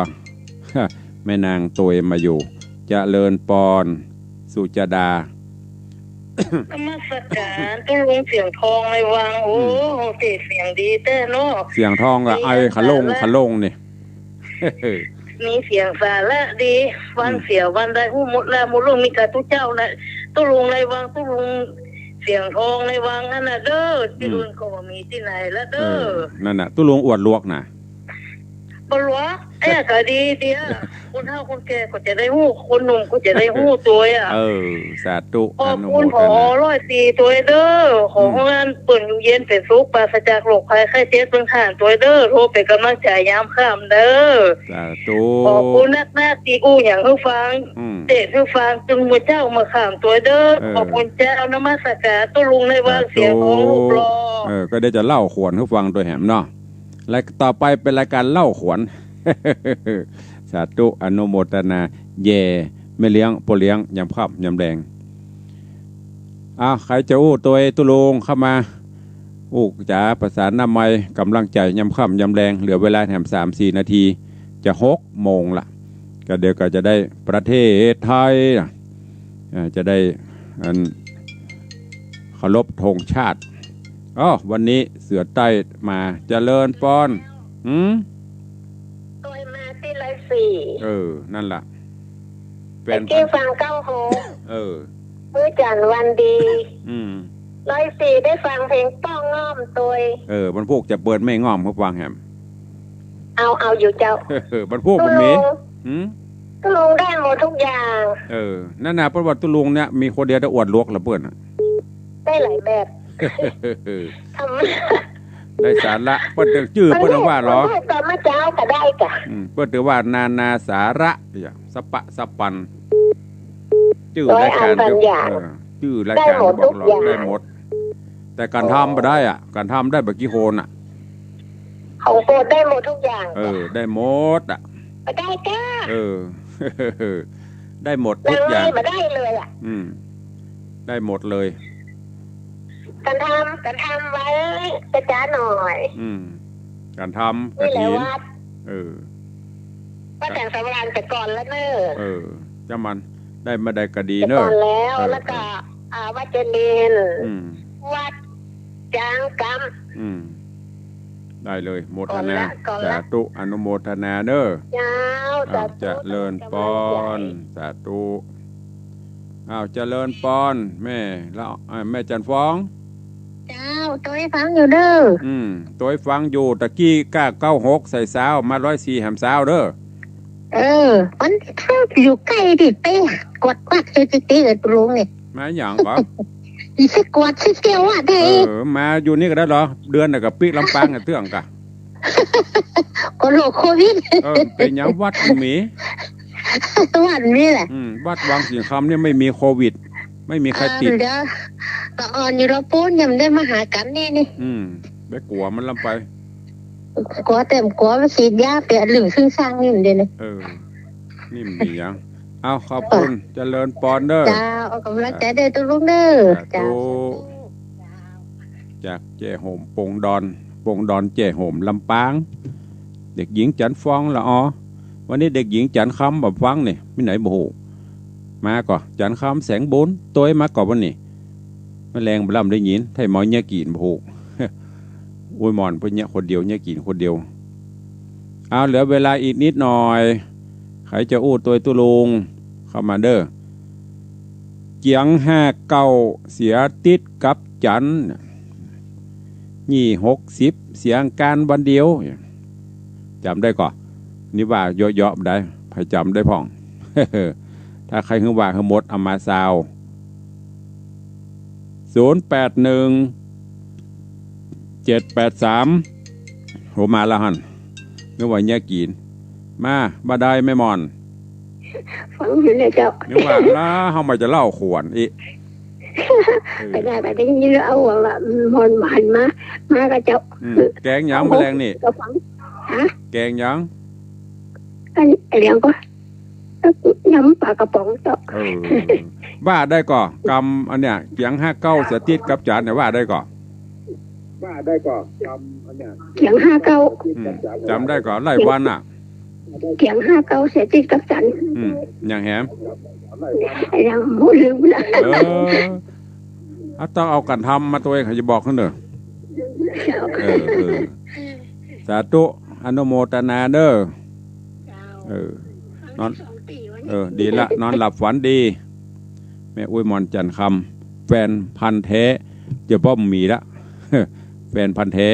แม่นางตวยมาอยู่ เจริญปอน สุจดา นมัสก๋านตุ๊ลุงเสียงทองในวัง โอ้ อืม เตะเสียงดีแต๊เนาะ เสียงทองก็ไอขะโล่งขะโล่งนี่ มีเสียงสาระดี วัน อืม เสียวันได้ฮู้หมดแล้ว หมดเรื่อง มีแต่ตุ๊เจ้านะ ตุ๊ลุงในวัง ตุ๊ลุงเสียงทองในวังนั่นน่ะเด้อ ตี้ อืม อื่นก็บ่มีตี้ไหนละเด้อ เออ นั่นน่ะ ตุ๊ลุงอวดหลวกน่ะ บ่หลวก เอ๊ะ ก็ดีเตี้ย คนเฒ่าคนแก่ก็จะได้ฮู้ คนหนุ่มก็จะได้ฮู้ตวยอะ เออ สาธุ ขอบคุณ อนุโมทนา ผอ.ร้อยสี่ตวยเด้อ ขอ อืม หื้ออันเปิ้นอยู่เย็นเป๋นสุข ปราศจากโรคภัยไข้เจ็บเปิ้นข้านตวยเด้อ โทรเป๋นก๋ำลังใจ๋ยามค่ำเด้อ สาธุ ขอบคุณนักๆ ตี้อู้หยังหื้อฟัง อืม เตศน์หื้อฟัง ตึงมื้อเจ๊ามื้อค่ำตวยเด้อ เออ ขอบคุณเจ้า นมัสก๋านตุ๊ลุงในวัง สาธุ เสียงของรูปหล่อ เออ ก็เดี๋ยวจะเล่าขวัญหื้อฟังตวยแหมเนาะ และต่อไปเป๋นรายก๋านเล่าขวัญ สาธุ อนุโมทนา แย่ แม่เลี้ยง ป้อเลี้ยง ยามค่ำยามแลง อ่ะ ใผจะอู้ตวยตุ๊ลุงเข้ามา อู้จ๋าประสานน้ำไมค์ ก๋ำลังใจ๋ยามค่ำยามแลง เหลือเวลาแหมสามสี่นาที จะหกโมงละ ก็เดี๋ยวก็จะได้ประเทศไทยนะ เอ่อ จะได้อันเคารพธงชาติ อ้อ วันนี้เสือใต้มา เจริญปอน หืม ตวยมาตี้ร้อยสี่ เออ นั่นล่ะ แฟนพันธุ์ ตะกี้ฟังเก้าหก เออ มื้อจันทร์วันดี อืม ร้อยสี่ได้ฟังเพลงป้องง่อมตวย เออ วันพูกจะเปิดแม่ง่อมหื้อฟังแหม เอา เอาอยู่เจ้า วันพูกมันมี ตุ๊ลุง หืม ตุ๊ลุงได้หมดทุกอย่าง เออ นั่นน่ะ เปิ้นว่าตุ๊ลุงเนี่ย มีคนเดียวแต่อวดหลวกละเปิ้นน่ะ ได้หลายแบบ ทำ ได้สาระ เปิ้นตึงจื้อ เปิ้นว่าหรอ เปิ้นพูดตอนเมื่อเจ๊าก็ได้จ้ะ อืม เปิ้นตึงว่านานาสาระ อย่างสะปะสะปัน จื้อรายก๋าน ร้อยอันพันอย่าง เออ จื้อรายก๋าน ได้หมดทุกอย่าง บอกหรอ ได้หมด แต่ก๋านทำบ่ได้อ่ะ ก๋านทำได้บ่กี่คนอ่ะ ของโปรดได้หมดทุกอย่าง เออ ได้หมดอ่ะ บ่ได้จ้า เออ ได้หมดทุกอย่าง ลังเลบ่ได้เลยอ่ะ อืม ได้หมดเลย ก๋านทำ ก๋านทำไว้กระจ๊าหน่อย อืม ก๋านทำ นี่แหละ กระถิน วัด เออ วัดแสงสำราญแต่ก่อนแล้วเนอะ เออ จ้ามัน ได้มาได้ก็ดีเนอะ แต่ก่อนแล้ว เออ แล้วก็ เออ อ่า วัดเจดีย์ อืม วัดจ๋างกำ อืม ได้เลย โมทนา ก่อนละ ก่อนละ สาธุ อนุโมทนาเนอะ เจ้า อ้าว สาธุ เจริญปอน สาธุ อ้าว เจริญปอน แม่ละ อ่า แม่จันทร์ฟอง เจ้า ตวยฟังอยู่เด้อ อืม ตวยฟังอยู่ ตะกี้ก้าเก้าหกใส่ซาว มาร้อยสี่แหมซาวเด้อ เออ มันถ้าอยู่ใก้ตี้ไปกวดกวักอยู่ตี้ตี้เอิ้นตุ๊ลุงนี่ มาหยังก่อ อีสิกวดสิเตี้ยวอะเด้ เออ มาอยู่นี่ก็ได้เหรอ เดือนน่ะก็ปิ๊กลำปางอ่ะเตื้องกะ ก็โรคโควิด เออ เป๋นหยังวัดบ่มี วัดมีแหละ อืม วัดวังสิงห์คำเนี่ยไม่มีโควิด ไม่มีใครติด อ่า เดี๋ยว ก็อ่อนอยู่ละปู๊น ยังบ่ได้มาหากั๋นนี่นี่ อืม ไปกั๋วมันลำไป กั๋วแต่กั๋วมันฉีดยาไปลึงซึ่งสร้างนี่มันเดี๋ยวนี้ เออ นี่มันมีหยัง เอา ขอบคุณ เจริญปอนเด้อ เจ้า เอาก๋ำลังใจ๋เด้อตุ๊ลุงเด้อ สาธุ เจ้า จากแจ้ห่มปงดอน ปงดอนแจ้ห่มลำปาง เด็กหญิงจันทร์ฟองละออ วันนี้เด็กหญิงจันทร์คำบ่ฟังนี่ มีไหนบ่ฮู้ มาก่อ จันทร์คำแสงบุญ ตวยมาก่อวันนี้ แมลงบ่ลำได้ยิน ไถ่เมาเยียะกี่บ่ฮู้ อุ้ยหม่อนเปิ้นเยียะคนเดียว เยียะกี่คนเดียว เอา เหลือเวลาอีกนิดหน่อย ใผจะอู้ตวยตุ๊ลุง เข้ามาเด้อ เจียงห้าเก้าเสียติดกับจั๋น ยี่หกสิบเสียอังคารวันเดียว จ๋ำได้ก่อ นี่ว่าเยาะๆ ได้ ใผจ๋ำได้พ่อง ถ้าใค่หื้อว่าหื้อหมด เอามาซาว ศูนย์แปดหนึ่ง เจ็ดแปดสาม โห มาแล้วหั้น นึกว่าเยียะกี่ มา บ่าดายแม่หม่อน ฟังอยู่เนี่ยเจ้า นึกว่า แล้วเฮามาจะเล่าขวัญอีก เออ ไปได้ ไปได้ยินแล้ว เอาว่า หม่อนหันมา มากับเจ้า อืม แกงหยังแมลงนี่ ก็ฟัง ฮะ แกงหยัง อันนี้เลี้ยงก็ ยำปลากระป๋องเจ้า เออ ว่าได้ก่อ กำอันเนี้ย เจียงห้าเก้าเสียติดกับจั๋นเนี่ย ว่าได้ก่อ ว่าได้ก่อ กำอันเนี้ย เจียงห้าเก้า อืม จ๋ำได้ก่อ ไล่วันน่ะ เจียงห้าเก้าเสียติดกับจั๋น อืม อย่างแหม อย่างบ่ลืมละ เออ เอา ต้องเอาก๋านทำมาตวย ใผจะบอกหื้อเน่อ เออ เออ สาธุ อนุโมทนาเด้อ เออ นอน เออ ดีละ นอนหลับฝันดี แม่อุ๊ยหม่อนจันทร์คำ แฟนพันธุ์แท้ จะบ่มีละ แฟนพันธุ์แท้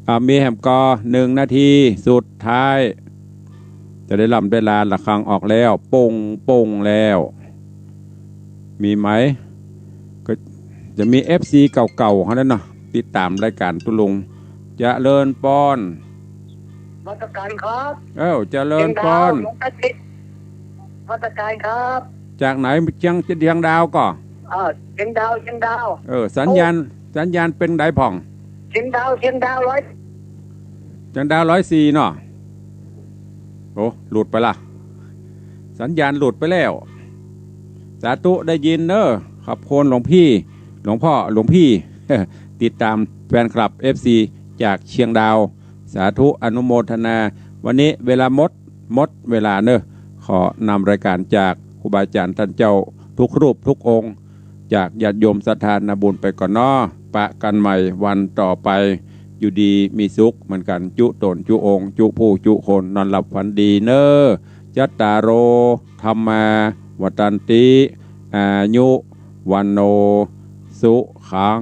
อ่ะ มีแหมก่อ หนึ่งนาทีสุดท้าย จะได้ล่ำได้ลา ระฆังออกแล้ว โป่ง โป่งแล้ว มีไหม ก็จะมีเอฟซีเก่าๆ เขานั่นเนาะ ติดต๋ามรายก๋านตุ๊ลุง เจริญปอน นมัสก๋านครับ เอ้า เจริญปอน เชียงดาว หลวงตาจิต นมัสก๋านครับ จากไหน เชียง เชียงดาวก่อ อ่า เชียงดาว เชียงดาว เออ สัญญาณ สัญญาณเป๋นใดพ่อง เชียงดาว เชียงดาวร้อย เชียงดาวร้อยสี่เนาะ โอ้ หลุดไปละ สัญญาณหลุดไปแล้ว สาธุ ได้ยินเน้อ ขอบคุณหลวงพี่ หลวงพ่อ หลวงพี่ ติดต๋ามแฟนคลับ เอฟซี จากเชียงดาว สาธุอนุโมทนา วันนี้เวลาหมด หมดเวลาเนอะ ขอนำรายก๋านจากครูบาอาจ๋ารย์ต้านเจ้าทุกรูปทุกองค์ จากญาติโยมศรัทธานาบุญไปก่อนเนาะ ปะกั๋นใหม่วันต่อไป อยู่ดีมีสุขเหมือนกั๋น จุ๊ต๋นจุ๊องค์ จุ๊ผู้จุ๊คน นอนหลับฝันดีเนอะ จัตตาโร ธัมมา วัฑฒันติ อายุ วัณโณ สุขัง